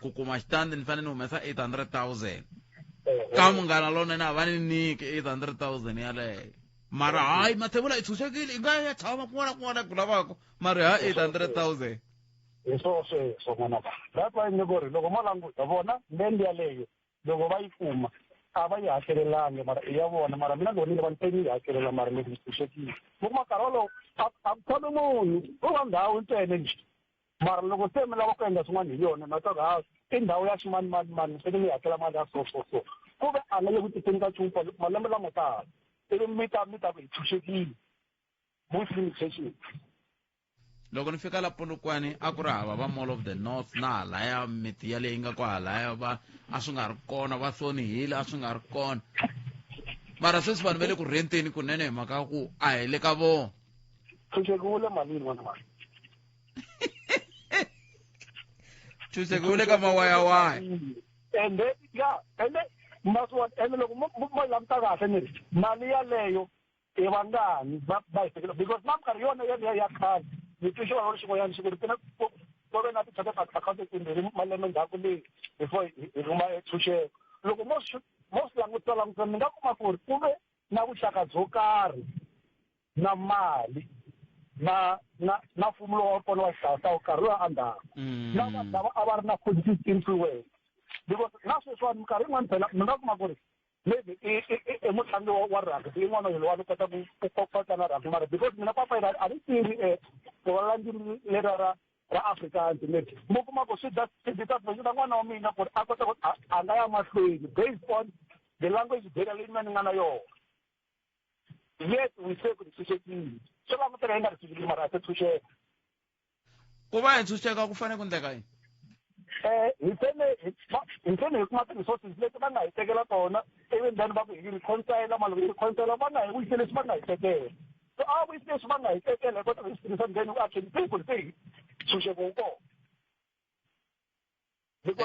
ku kuma xitandi ni fanele ni humesa 800 000. Ka Munghana Lonene a va ni nyiki 800 000 yaleyo, mara hayi, Mathebula, i tshunxekile, i nga ya tshama kun'wana na kun'wana ku lavaka, mara ha 800 000. Hi swo sweswo n'wanaka. That's why ni ku ri loko mo languta vona land yaleyo, loko va yi kuma a va yi hakelelangi, mara i ya vona. Mara mina loko ni va ni yi hakelela, mara loko ni tshunxekile, mi kuma nkarhi wolowo a ku tshami munhu, ko va ndhawu ntsena njhe. Mara loko se mi lava ku endla swin'wana hi yona, ma twa ku ha i ndhawu ya ximani mani mani, se mi hakela mali ya so so so, ku ve a nga le ku tiseni ka nchumu for malembe lamo tala, ivi mi ta ku hi tshunxekile with limitation. Loko ni fika la Polokwane, a ku ri hava va Mall of the North na halaya miti yaleyi nga kwahalaya, va a swi nga ri kona, va Thornhill a swi nga ri kona, mara sweswi vanhu va le ku renteni kunene hi mhaka ya ku a hi le ka vona. Ntshunxeko wu le malini, n'wana mali. Ntshunxeko wu le ka mawayawaya. Ende ya ende maswona, ende loko mo languta kahle, ni ri mali yaleyo i vangani va yi tekela? Because na minkarhi yona yeleyo ya khale, ni twi xivangelo xin'wanyana xi ku ri ku na ku ve na ti-chartered accountant timbirhi malembe ndzhaku leyi before hi kuma ntshunxeko. Loko mo swi langutisa, mi nga kuma ku ri ku ve na vuxaka byo karhi na mali na mfumo lowu wa kona wa xihlawuhlawu nkarhi lowu endzhaku, na vanhu lava a va ri na positive influence, because na sweswiwani minkarhi yin'wani phela mi nga kuma ku ri maybe i mutlangi wa rugby, i n'wana loyi wa kota ku tlanga rugby, mara because mina papa yena a ni tivi ku vulavula ndzimi leriya ra Afrikaans, maybe mo kuma ku swi disadvantage na n'wana wa mina ku ri a kota ku a nga ya mahlweni based on the language barrier leyi mina ni nga na yona. Yet we say ku ri tshunxekile, swo languteka yi nga ri tshunxekile, mara a se tshunxeka. Ku va hi ntshunxeka ku fanele ku endleka yini? Hi fane hi kuma ti-resources leti va nga hi tekela tona, ivi then va ku hi reconcile mali, hi reconcile va nga hi vuyisi leswi va nga hi tekela. So a vuyisi leswi va nga hi tekela, hi kota ku hi swi tirhisa, then we actually se ku ri se ntshunxeko wu kona.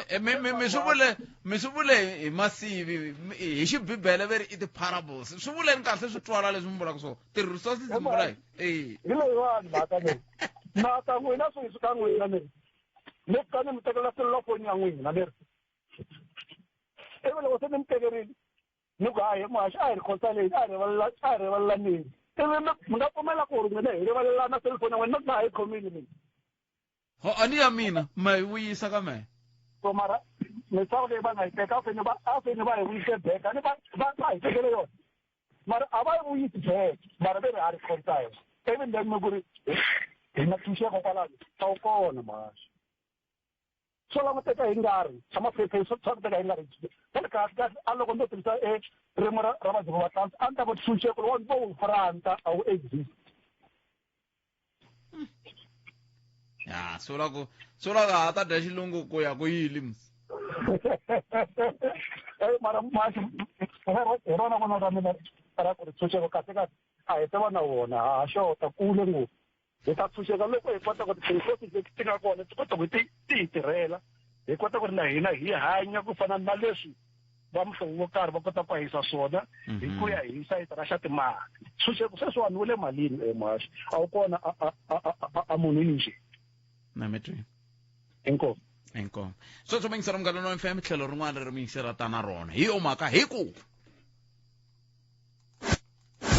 Eh, mi mi mi swi vule mi swi vule hi masivi hi xibibele ve ri i ti-parables swi vuleni kahle swi twala leswi mi vulaka swona ti-resources mi vula hi e hi leyiwani mhaka leyi mhaka n'wina sweswi ka n'wina ni ri ni fika ni mi tekela selulafoni ya n'wina ni ri ivi loko se ni mi tekerile ni ku hayi muhaxi a hi ri khosaleni a hi rivalela a hi rivalelaneni ivi mi nga pfumela ku ri n'wina hi rivalelana selufoni ya n'wina ni na ha yi khomile mina ho a ni ya mina ma yi vuyisa ka mehe so mara misava leyi va nga yi teka a fane va a fane va yi vuyise back a ni va va va hi tekele yona mara a va yi vuyisi back mara ve ri ha reconcile ivi then mi ku ri hi na tshunxeko kwalano a wu kona mhaxi swo languteka hi nga ri swa maphepheni swo languteka hi nga ri kahle kahle kahle a loko ndzo tirhisa e ririmi ra ra vadziva va tlansi a ni ta ku tshunxeko lowa vo wu franta a wu exist ya swi vula ku swi vula ku ha ta dya xilungu ku ya ku yili mus Eh, mara mhaxi hi rona vona ra mina ra ku ri tshunxeko kahle kahle a hi ta va na wona ha ha xota kule ngopfu hi ta tshunxeka loko hi kota ku ti-resources leti ti nga kona ti kota ku ti ti hi tirhela hi kota ku ri na hina hi hanya ku fana na leswi va muhlovo wo karhi va kota ku hahisa swona hi ku ya hi sayiti ra xa timali ntshunxeko sweswiwani wu le malini emuhaxi a wu kona a munhwini njhe na mi twi inkomu inkomu sweswo muyingiseri munghana wa fm tlhelo rin'wana ri muyingiseri ta na rona hi yo mhaka hi ku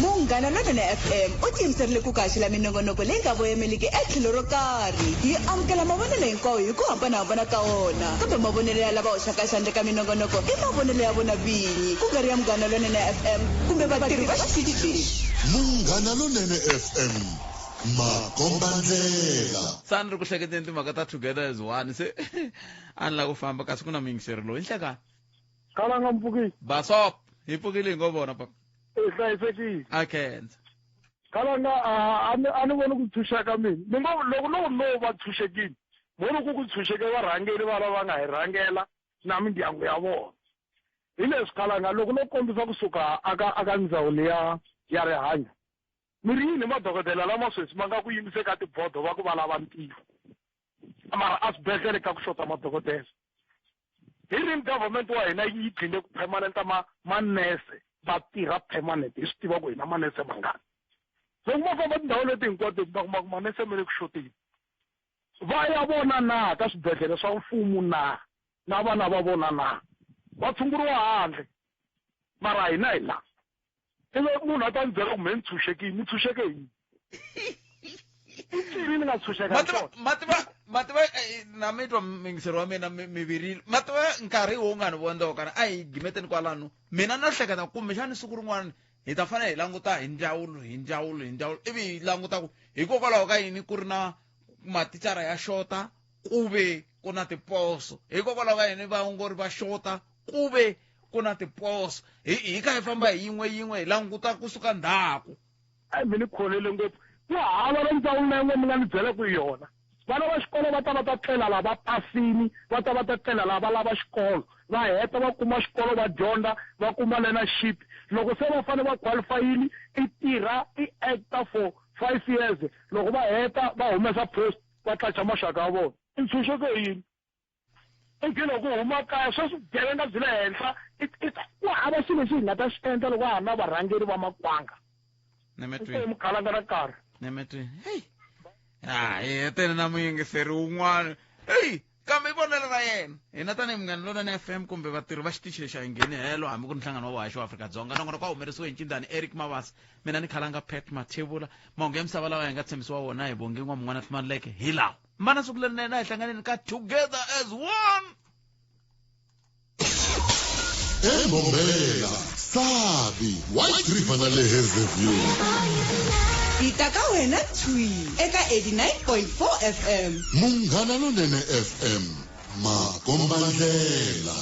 Munghana Lonene FM u tiyimiserile ku ku haxela minongonoko leyi nga voyemeliki etlhelo ro karhi. Hi amukela mavonelo hinkwawo hi ku hambanahambana ka wona, kambe mavonelo ya lava hoxaka xandla eka minongonoko i mavonelo ya vona vinyi, ku nga ri ya Munghana Lonene FM kumbe vatirhi va xitichi lexi. Munghana Lonene FM, makombandlela. Se a ni ri ku hleketeni timhaka ta together as one se a ni lava ku famba kasi ku na muyingiseri loyi nhlekani Kalanga mpfukile. Basop hi pfukile hi ngo vona papa. I hlayisekile. A khensa. Kalanga a ni a ni voni ku tshunxeka mina. Ni ngo loko no no va tshunxekile, voni ku ku tshunxeke varhangeri va lava nga hi rhangela na mindyangu ya vona. Hi leswi Kalanga loko no kombisa kusuka aka aka ndzawulo ya ya rihanyo mi ri yini madokodela lama sweswi ma nga ku yimise ka tibodo va ku va lava ntirho mara a swibedhlele ka ku xota madokodela hi rini government wa hina yi gcine ku permanenta ma manese va tirha permanent hi swi tiva ku hina manese mangani loko ma famba tindhawu leti hinkwato va kuma ku manese ma le ku xoteni va ya vona na ka swibedhlele swa mfumo na na vana va vona na va tshunguriwa handle mara hina hi la ivi munhu a ta ni byela ku mhe ni tshunxekile ni tshunxeke hi yini i ncini ni nga tshunxeka hi xona mativa mativa eh, na mi twa mingiseri wa mina mi virile mativa nkarhi wo nga ni vondzoka a hi gimeteni kwalano mina na hleketa kumbexani siku rin'wana hi ta fanele hi languta hi ndzawulo hi ndzawulo hi ndzawulo ivi hi languta ku hikokwalaho ka yini ku ri na mathicara ya xota ku ve ku na tiposo hikokwalaho ka yini vaongori va xota ku ve ku na tiposo hi hi kha hi famba hi yin'we yin'we hi languta kusuka ndzhaku a mi ni kholele ngopfu ku hava na ndzawulo na yin'we mi nga ni byela ku yona vana va xikolo va ta va ta tlela laha va pasini va ta va ta tlela laha va lava xikolo va heta va kuma xikolo va dyondza va kuma learnership loko se va fanele va qualifyini i tirha i actor for 5 years loko va heta va humesa post va tlacha maxaka ya vona i ntshunxeko yini i gina ku huma kaya sweswi vugevenga byi le henhla ku hava xilo lexi hi nga ta xi endla loko ha ha na varhangeri va makwanga mukhalanga na nkarhi nemetweni heyi ha hi hetene na muyingiseri wun'wana heyi kambe i vonelo ra yena hina tanihi munghana lonene fm kumbe vatirhi va xitichi lexi a hi ngheni helo hambi ku ri nhlangano wa vuhaxi wa afrika-dzonga nongonoko wa humerisiwe hi ncindani eric mavasa mina ni khalanga pat mathebula mahungu ya misava lawa hi nga tshembisiwa wona hi bongi n'wamun'wana tlhumanileke hi lawa mana siku lerinene a hi hlanganeni ka together as one embombela savi white river na le hazyview Hi ta ka wena thwi eka 89.4 FM. Munghana Lonene FM makombandlela.